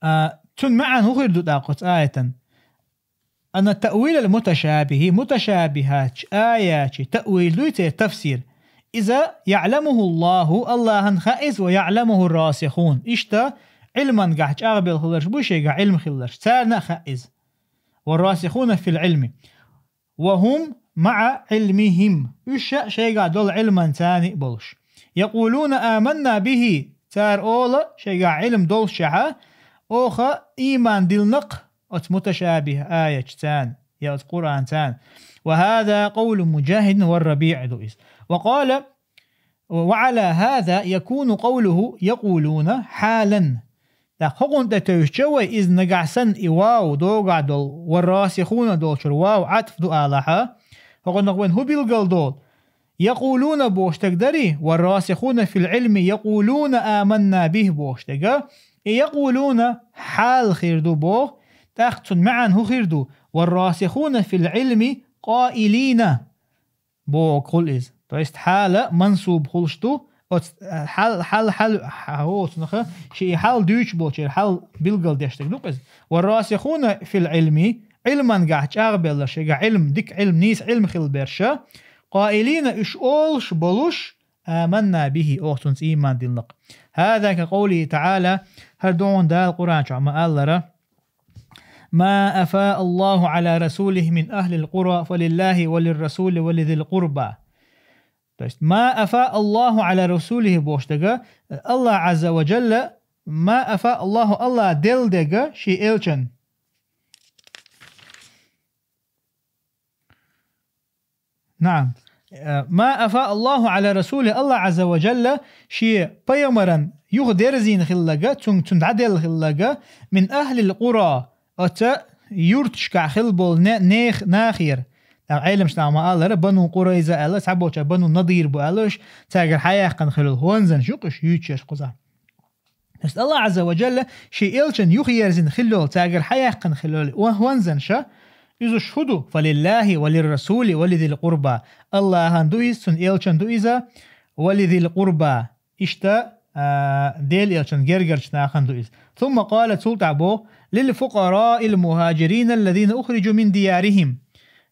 а, цун маьӀна хӀун хир ду тӀаккха оцу аятан? أن تأويل المتشابه, муташабихьатчу аятийн таъвил дуй церан тафсир. Иза يعلمه الله, Аллахьан хаьа иза, ويعلمه الراسخون. Иштта Ӏилман гахь чӀагӀбелла хилларш бу, шайгахь Ӏилма хилларш. Царна а хаьа иза. والراسخون في العلم. وهم مع علمهم. Уьш а шайгахь долу Ӏилман царна а болуш. يقولون آمنا به. Цара олу, шайгахь Ӏилма доллушехь, оха ийман дилнакх оцу муташабихь аятчу царна, я оцу Къуръан царна. وهذا قول مجاهد والربيع ду иза. وقال: وعلى هذا يكون قوله يقولون حالا. ТӀаккха хӀокхунна тӀе тевжча вай, иза нагахь санна и вау догахь долу, والراسخون долчуьра вау Ӏатф ду алахьа, хӀокхунах вайн хӀун билгал долу? يقولون бохуш дерг дарий, والراسخون في العلم يقولون آمنا به бохуш дерг, и يقولون хьал хир ду боху, тӀаккха цун маьӀна хӀун хир ду? والراسخون في العلم قائلين боху хуьлу иза. То есть хьала мансуб хуьлуш ду, оцу, э, хьал, хьал, хьал, хьа-, оцунах, ши и хьал дуьйцуш болчеран хьал билгалдеш дерг ду-кх иза. والراسخون في العلم, Ӏилман гахь чӀагӀбелларш, шайгахь Ӏилма, дика Ӏилма, нийса Ӏилма хилла берш, قائلين, уьш олуш болуш, آمنا به, оха цунца ийман дилнакх. هذا كقوله تعالى, хӀара ду хьуна Дала Къуръан чохь ма-аллара: ما أفاء الله على رسوله من أهل القرى فلله وللرسول ولذي القربى. То есть, ما أفاء الله على رسوله бохуш дерг, Аллах Ӏазза ва Джалла, ما أفاء الله, Аллах делла дерг шен элчан. نعم. Э, ما أفاء الله على رسوله, Аллах Ӏазза ва Джалла шен пайхамаран юха дерзийна хилларг, цунга, цунна дӀаделла хилларг, من أهل القرى, оцу юрташкахь хилла болу не-, нех-, нахера. ТӀаккха Ӏеламчу наха ма-аллара, Бану Къурайза аьлла, цхьаболчара Бану Надир бу аьлла, уьш цаьргара хьаяьккхина хилла йолу хӀонзанаш ю-кх уьш, юьйцуш еза кхузахь. Аса Аллах Ӏазза ва Джалла шен элчан юхаерзина хилла йолу, цаьргара хьаяьккхина хилла йолу хӀо-, хӀонзанаш, иза уьш хӀун ду? فلله وللرسول ولذي القربى. Аллахьан ду иза, цуьнан элчан ду иза, ولذي القربى. Иштта, а, Делан элчан гергарчу нахана ду иза. ثم قال, цул тӀаьхьа боху: للفقراء المهاجرين الذين أخرجوا من ديارهم.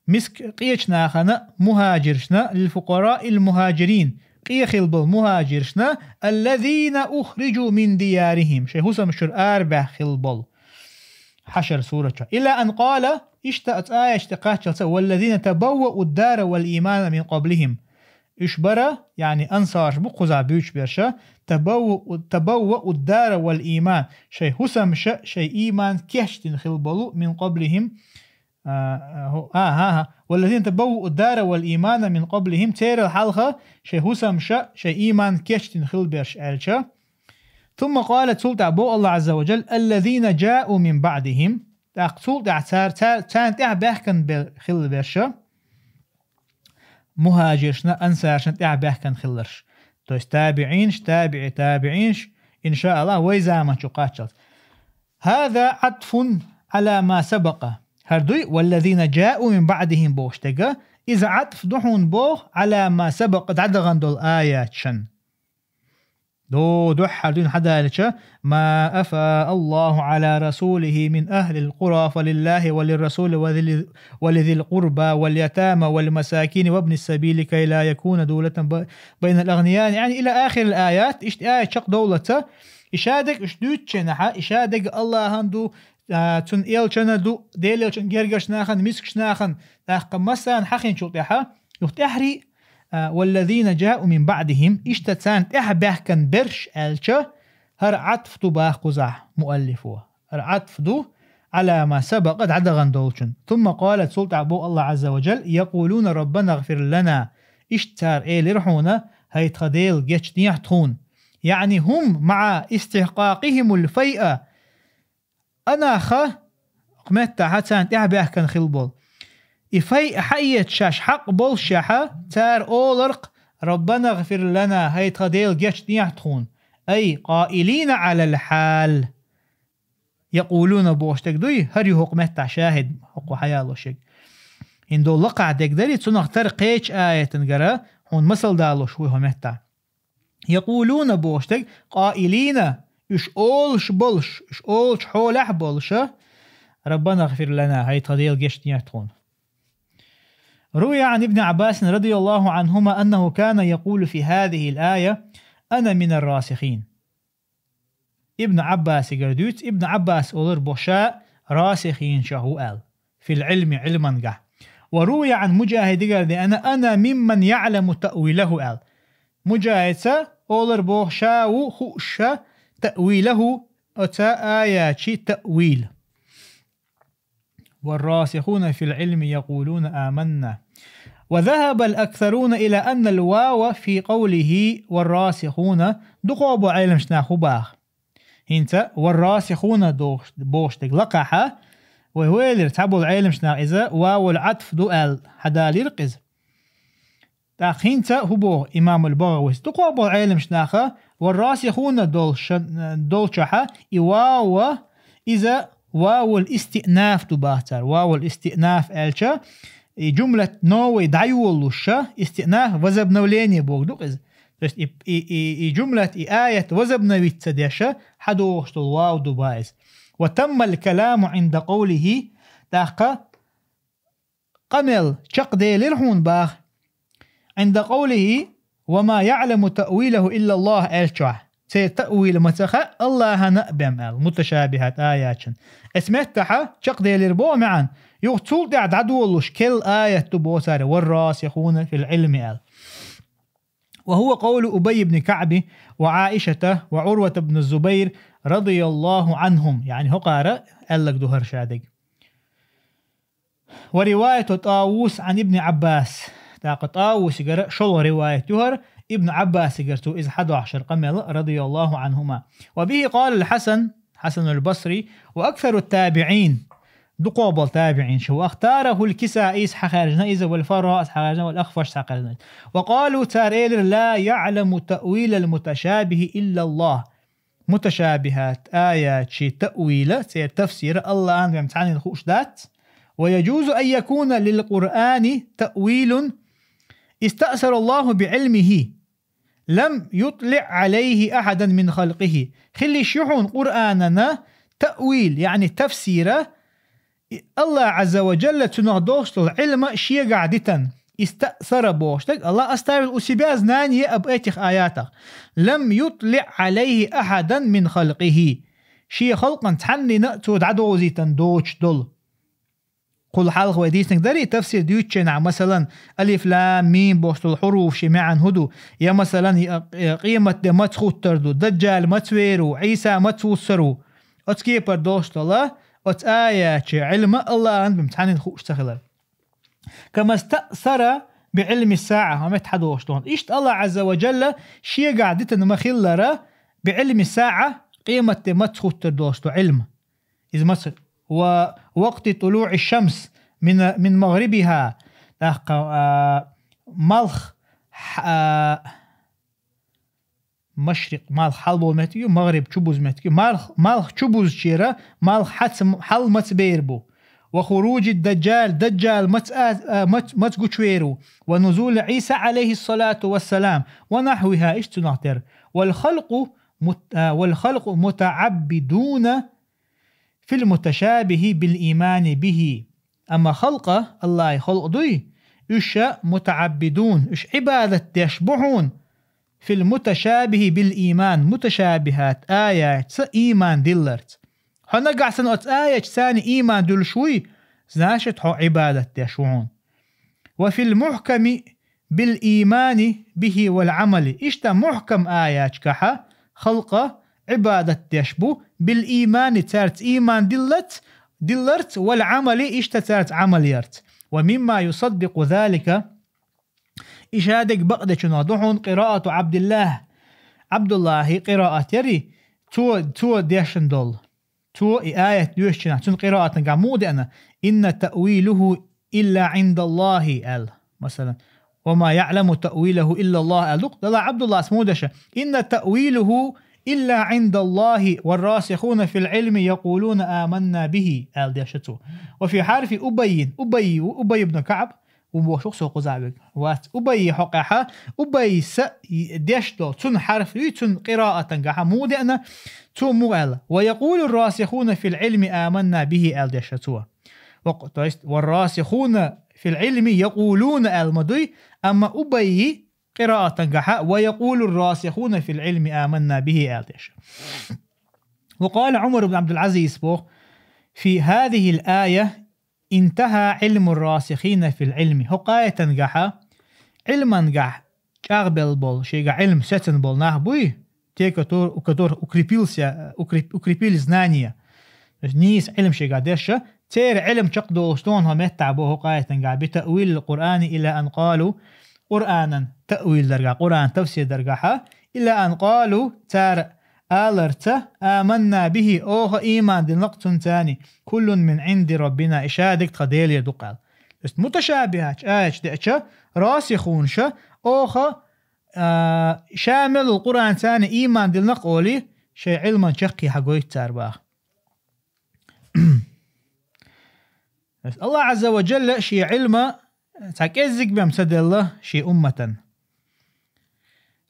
Миска къечу нахана, мухӀажиршна, للفقراء المهاجرين, къе хилла болу мухӀажиршна, الذين أخرجوا من ديارهم, шайн хӀусамаш чуьра арабаьхна хилла болу. Хьашар сурат чохь. إلى أن قال, иштта оцу аяташ тӀе кхаччалца, والذين تبوأوا الدار والإيمان من قبلهم. уьш бара, яъни ансараш бу кхузахь буьйцуш берш, تبوأوا الدار والإيمان, шайн хӀусамаш, шайн ийман кечдина хилла болу, من قبلهم, а, а, хӀу-, а, хӀа, хӀа. والذين تبوأوا الدار والإيمان من قبلهم, церал хьалха шайн хӀусамаш, шайн ийман кечдина хилла берш аьлча. ثم قال, цул тӀаьхьа боху Аллахь Ӏазза ва Джалла, الذين جاءوا من بعدهم, тӀаккха цул тӀаьхьа цар, цар, царна тӀаьхьа баьхкина бе-, хилла берш, мухӀажиршна, ансаршна тӀаьхьа баьхкина хилларш. То есть табиӀинаш, табиӀи табиӀинаш, иншааллахь, вай заман чу кхаччалц. هذا عطف على ما سبق. ХӀара дуй, والذين جاءوا من بعدهم бохуш дерг, иза Ӏатф ду хьуна боху على ما سبق, дӀадахана долу аяташна. До, дуьххьара дуьйна хьадалича: ما أفاء الله على رسوله من أهل القرى فلله وللرسول وذي، ولذي القربى واليتامى والمساكين وابن السبيل كي لا يكون دولة ب-، بين الأغنياء, яъни إلى آخر الآيات, иштта аят чекхдовллалц, и шадерг уьш дуьйцучу хенахь, и шадерг Аллахьан ду, а, цуьнан элчанан ду, Делан элчанан гергарчу нахана, мискачу нахана, тӀаккха массарна хьахийначул тӀаьхьа, юха тӀаьхьарий, а, والذين جاءوا من بعدهم, иштта царна тӀаьхьа баьхкина берш аьлча, хӀара Ӏатф ду боху кхузахь муаллифо. ХӀара Ӏатф ду على ما سبق, дӀадахана долчунна. ثم قال, цул тӀаьхьа боху Аллахь Ӏазза ва Джалла: يقولون ربنا اغفر لنا. Иштта цара элира хьуна: хӀай тхан Дела, гечдехьа тхуна. يعني هم مع استحقاقهم الفيء. Ана ха, кху меттахь царна тӀаьхьа баьхкина хилла болу. И фай хьаэца шаьш хьакъ болушехь, цара оларх: ربنا اغفر لنا, хӀай тхан Дела, гечдехьа тхуна. أي قائلين على الحال. يقولون бохуш дерг дуй, хӀара ю хӀокху меттахь шахӀид, хӀокхо хьаялош ерг. ХӀинца долу лакхахь дерг дарий, цунах тера кхечу аятан гара, хьуна масал далош вуй хӀокху меттахь. يقولون бохуш дерг, قائلين, уьш олуш болуш, уьш олучу хьолехь болуш, ربنا اغفر لنا, хӀай тхан Дела, гечдехьа тхуна. روي عن ابن عباس رضي الله عنهما أنه كان يقول في هذه الآية: أنا من الراسخين. Ибн Ӏаббасигара дуьйцу, Ибн Ӏаббас олура боху ша расихинчех ву аьлла, في العلم, Ӏилмангахь. وروي عن مجاهد, дигара деана, أنا ممن يعلم تأويله аьлла. Мужахица олура боху ша ву хууш ша تأويله, оцу аятийн таъвил. والراسخون في العلم يقولون آمنا. وذهب الأكثرون إلى أن الواو في قوله والراسخون, дукхо бо Ӏеламчу наха хӀун баха. ХӀинца والراسخون дохуш-, бохуш дерг лакхахь, вай хӀун элира, цхьаболу Ӏеламчу наха иза вавул Ӏатф ду аьлла, хьадалийра-кх иза. ТӀаккха хӀинца хӀун боху имамул БагӀавис? Дукхо бо Ӏеламчу наха والراسخون долуш-, долчохь и вав, иза вавул истиънаф ду баха цара. Вавул истиънаф аьлча, и жумлат новый дӀайолуш, истиънаф, возобновление бохург ду-кх иза. То есть и, и, и, и жумлат, и аят возобновить ца деш, хьадохуш долу вав ду баха иза. وتم الكلام عند قوله, тӀаккха къамел чекхделира хьуна баха. عند قوله: وما يعلم تأويله إلا الله аьллачохь. Церан таъвил ма ца хаьа, Аллахьана а бен аьлла, муташабихьат аяташна. Эцу меттахь чекхделира боху маьӀна. Юха цул тӀаьхьа дӀадолуш керла аят ду боху цара, والراسخون في العلم аьлла. وهو قول أبي بن كعب وعائشة وعروة بن الزبير رضي الله عنهم. Яъни хӀокхара аьлларг ду хӀара ша дерг. ورواية طاووس عن ابن عباس. ТӀаккха ТӀавусигара шолгӀа риваят ю хӀара, Ибн Ӏаббасигара цо иза хьадохьуш хӀара къамел, رضي الله عنهما. وبه قال الحسن، حسن البصري، وأكثر التابعين. Дукхо болу табиӀинаш. واختاره الكسائي, хьахаьржина иза, والفراء хьахаьржина, والأخفش хьахаьржина. وقالوا, цара элира: لا يعلم تأويل المتشابه إلا الله. Муташабихьат аятийн таъвила, церан тафсира Аллахьана бен цхьаннена хууш дац. ويجوز أن يكون للقرآن تأويل استأثر الله بعلمه لم يطلع عليه أحدا من خلقه. Хила йиш ю хьуна Къуръанана таъвил, яъни тафсира, и Аллахь Ӏазза ва Джалла цунах долуш долу Ӏилма шегахь дитина. استأثر бохуш дерг, الله أستعمل у себя знание об этих аятах. لم يطلع عليه أحدا من خلقه. Шен халкъан цхьаннена а цо дӀадовзийтина доцуш долу. Кхул хьалха вай дийцинарг дарий, тафсир дуьйцучу хенахь, масалан, алиф, лам, мим бохуш долу хьуруфашийн маьӀна хӀун ду? Я, масалан, я, я, къематде маца хуттар ду, Даджал маца вер ву, Ӏийса маца вуссар ву? Оцу кепара долуш долу, оцу аятийн Ӏилма Аллахьан бен цхьаьннан хууш ца хилар. «Кама стаъсара би Ӏилми саӀа», хьо метта хьадохуш долу. Иштта Аллахь Азза ва Джалла шегахь дитина ма-хиллара, би Ӏилми саӀа, къематде маца хуттар долуш ду Ӏилма. Иза маца? «Ва вакъти тулуӀи шамс мин, мин магърибиха». ТӀаккха, а, малх, а, машрикъ, малх хьалаболу меттиг ю, магъриб чубузу меттиг ю. Малх, малх чубузучера, малх хьаца, хьал маца бер бу. «Ва хуруджи даджал», даджал маца а, а, мац-, маца гучувер ву. «Ва нузули Ӏийса, Ӏалайхиссалату вассалам, ва нахьвиха», иштта цунах тера. «Вал халкъу мут-, а, вал халкъу мутаӀаббидуна фил муташабихи бил иймани бихи». Амма халкъа, Аллахьан халкъ дуй, уьш мутаӀаббидун, уьш Ӏибадат деш бу хьуна, фил муташабихи бил ийман, муташабихат аятца ийман дилларца. Хьо нагахь санна оцу аятца царна ийман дуьллуш вуй, значит, хьо Ӏибадат деш ву хьуна. «Ва фил мухьками бил иймани бихи вал Ӏамали». Иштта мухькам аятчкахьа халкъа Ӏибадат деш бу, бил иймани, цаьрца ийман диллац-, дилларц, вал Ӏамали, иштта цаьрца Ӏамал ярц. «Ва мимма юсаддикъу залика», и шадерг бакъдечунах ду хьуна, «къираату Ӏабдиллахь», Ӏабдуллахьи къираат яри, цо, цо дешна долу. Цо и аят доьшучу хенахь, цуьнан къираатангахь муха деана: «Инна таъвилуху илла Ӏиндаллахи», аьлла, масалан. «Ва ма яъламу таъвилаху иллаллах», аьлла ду-кх. Далла Ӏабдуллас муха деша: «Инна таъвилуху илла Ӏиндаллахи, варрасихуна фил Ӏилми якъулуна аманна бихи», аьлла деша цо. «Ва фи хьарфи Убаййин», Убай, Убай ибн КаӀб, ву бохуш ву со кхузахь вега. Вац. Убайи хьокъехьа, Убайса деш долу, цунна хьарф юй, цунна къираатангахьа муха деана, цо муха аьлла: «Ва якъулу расихуна фил Ӏилми аманна бихи», аьлла деша цо. Ва, то есть, «ва расихуна фил Ӏилми якъулуна» аьлла ма дуй, амма Убайи къираатангахьа: «Ва якъулу расихуна фил Ӏилми аманна бихи», аьлла деша. Ва къала Ӏумар ибн Ӏабдул-Ӏазиз боху: «Фи хазихил ая интаха Ӏилму расихина фил Ӏилми». ХӀокху аятангахьа, Ӏилмангахь чӀагӀбелла болу, шайгахь Ӏилм сецна болу нах буй, те, котор-, у которых укрепился, укреп-, укрепили знания. То есть нийса Ӏилм шайгахь дешша, церан Ӏилм чекхдолуш ду хьуна хӀокху меттехь боху хӀокху аятангахь: «Би таъвилил Къуръани ила ан къалу», Къуръанан таъвил даргахь, Къуръан тафсир даргахьа, «ила ан къалу», цара аларца: «Аманна бихи», оха ийман дина-кх цунна царна, «куллун мин Ӏинди Раббина», и шадерг тхан Делера ду-кх аьлла. То есть муташабихатчу аяташ деача, расихунаша, оха, а, ша мел волу Къуръан царна ийман дина-кх олий, шайн Ӏилман чаккхе хьагойту цара баха. Ас Аллах Азза ва Джалла шен Ӏилма цхьа кӀеззиг бен ца делла шен умматан.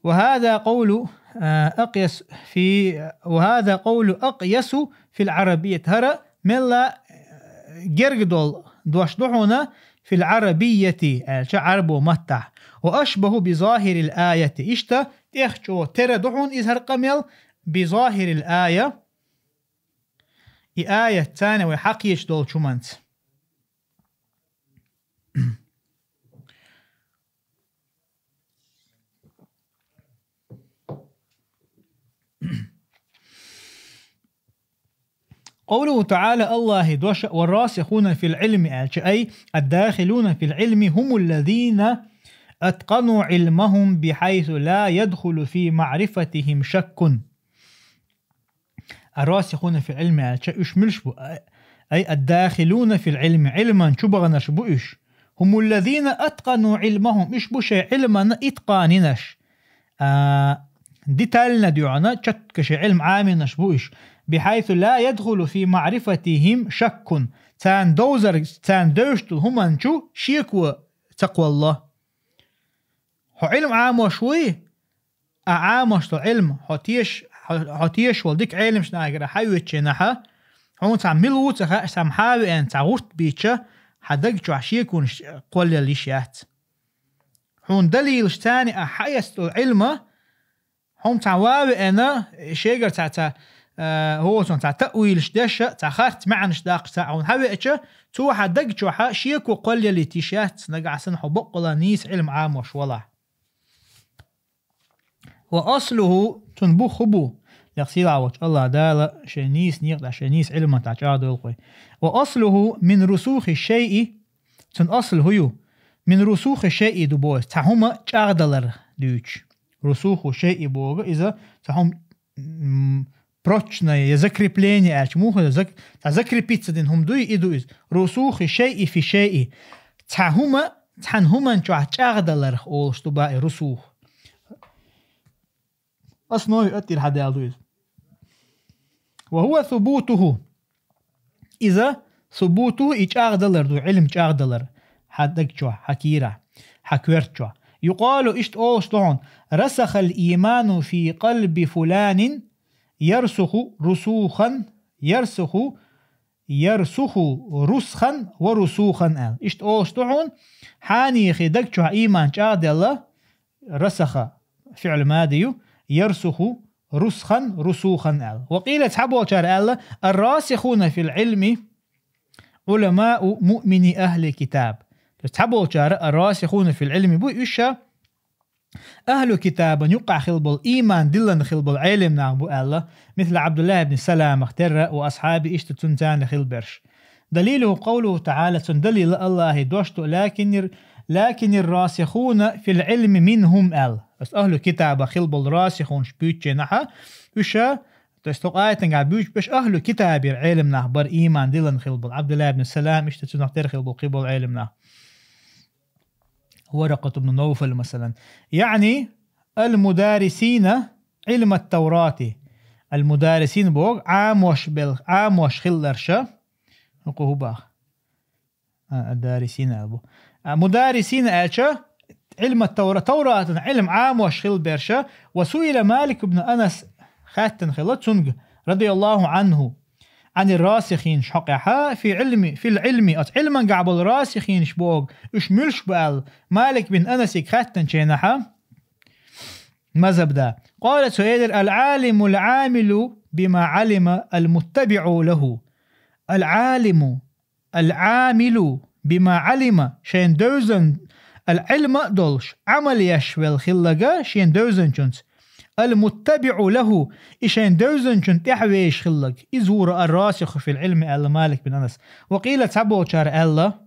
«Ва хаза къавлу, а, акъяс фи, ва хаза къавлу акъясу фил Ӏарабият». ХӀара мелла, а, герга долу дош ду хьуна, «фил Ӏарабияти», аьлча, Ӏарбо маттахь. «Ва ашбаху би захирил аяти». Иштта тӀех чӀогӀа тера ду хьуна иза хӀара къамел, «би захирил ая». И аят царна вай хьакхечу долчу хӀуманца. Къовлуху таӀала, Аллахьи доша: «Ва расихуна фил Ӏилми», аьлча, ай, «аддахилуна фил Ӏилми хумуллазина аткъану Ӏилмахум бихьайсу ла ядхулу фи маърифатихим шаккун». «Ар-расихуна фил Ӏилми» аьлча, уьш муьлш бу? Ай, «ад-дахилуна фил Ӏилми», Ӏилман чу баханарш бу уьш. «Хумуллазина аткъану Ӏилмахум», уьш бу шайн Ӏилманна иткъан йинарш. А, детально дуьхьана, четко шайн Ӏилма Ӏамийнарш бу уьш. «Бихьайсу ла ядхулу фи маърифатихим шаккун». Царна довзар, царна девзаш долу хӀуманна чу шеко ца кхолло. Хьо Ӏилма Ӏамош вуй? А Ӏамош долу Ӏилма, хьо теш-, хьо, хьо тешаш волу дика Ӏеламаш нахагара хьан оьцучу хенахьа, хьуна цхьа мила ву ца хаьа, цхьа хьан а веана, цхьа гӀурт бийча, хьан даг чохь шеконаш кхоллаелла йиш яц. Хьуна далилаш царна а хьан эцна долу Ӏилма, хьуна цхьа ван а веана, шегара цхьа, цхьа, а, хӀоцун цхьа таъвилаш деш, цхьа харц маьӀнаш даккхаш цхьа хьуна хьавеача, цо хьа даг чохь шеко кхоллалийта йиш яц, нагахь санна хьо баккъала нийса Ӏилма Ӏамош валахь. Ва аслуху, цун бух хӀун бу? Лекха сийлахь волчу АллахӀ Дала шайн нийса некъа тӀехь, шайн нийса Ӏилман тӀехь чӀагӀдойла вай. Ва аслуху мин русухи шайъи, цун асл хӀун ю? Мин русухи шайъи ду боху, цхьа хӀума чӀагӀдалар дуьйцуш. Русуху шайъи боху, иза цхьа хӀума, м, прочное, я закрепление аьлча, муха зак-, цхьа закрепиться дина хӀума дуй, и ду иза. Русухи шайъи фи шайъи. Цхьа хӀума, цхьана хӀуман чохь чӀагӀдаларх олуш ду баи русух. Основе аттир хьадаьлла ду иза. Ва хӀуа субутуху. Иза субутуху и чӀагӀдалар ду, Ӏилма чӀагӀдалар. Хьа даг чохь, хьа кийрахь, хьа коьрта чохь. Юкъалу, иштта олуш ду хьуна: расахал ийману фи къалби фуланин ярсуху русухан, ярсуху, ярсуху русхан ва русухан аьлла. Иштта олуш ду хьуна, хьанехи даг чохь ийман чӀагӀделла, расаха фиӀл мади ю, ярсуху русхан, русухан аьлла. Ва къийла, цхьаболчара аьлла: ар-расихуна фил Ӏилми Ӏуламау муъмини ахли китаб. То есть цхьаболчара ар-расихуна фил Ӏилми бу, уьш ша ахлу китабан юккъахь хила болу, ийман диллина хила болу Ӏелам нах бу аьлла, мисла Абдуллах ибн Саламах терра ва асхьаби, иштта цуьнан царна хила берш. Далилуху къавлуху таӀала, цуьнан далила АллахӀан дош ду, лакинир, лакинир расихуна фил Ӏилми минхум аьлла. Ас ахлу китабах хила болу расихунаш буьйцучу нахьа, уьш ша, то есть тхо аятангахь буьйцуш берш ахлу китабера Ӏелам нах бара, ийман диллина хила болу. Абдуллах ибн Салам иштта цуьнах тера хила болу кхин болу Ӏелам нах. Варакъат ибн Навфал, масалан. Яъни, ал-мударрисина Ӏилмат-Таврати. Ал-мударрисин боху, Ӏамош бел-, Ӏамош хилларш. ХӀокху хӀун баха? А, ад-даррисина аьлла бу. А, мударрисина аьлча, Ӏилмат-Тавра-, Тавратан Ӏилма Ӏамош хила берш. Ва суила Малик ибн Анас, хаьттина хилла цуьнга, радияллаху Ӏанху. Ӏанир расихин, шо къехьа, фи Ӏилми, фил Ӏилми, оцу Ӏилмангахь болу расихинаш боху, уьш муьлш бу аьлла, Малик бин Анасига хаьттинчу хенахьа, мазхаб да. Къала, цо элира: «Ал-Ӏалимул Ӏамилу бима Ӏалима, ал-муттабиӀу лаху». Ал-Ӏалиму, ал-Ӏамилу бима Ӏалима, шайн девзан, ал-Ӏилма а долуш, Ӏамал еш велла хиллага шен девзанчунца. Ал-муттабиӀу лаху, и шайн девзанчун тӀаьхьавеш хиллаг, иза вура ар-расиху фил Ӏилми, аьлла Малик бин Анас. Ва къийла, цхьаболчара аьлла,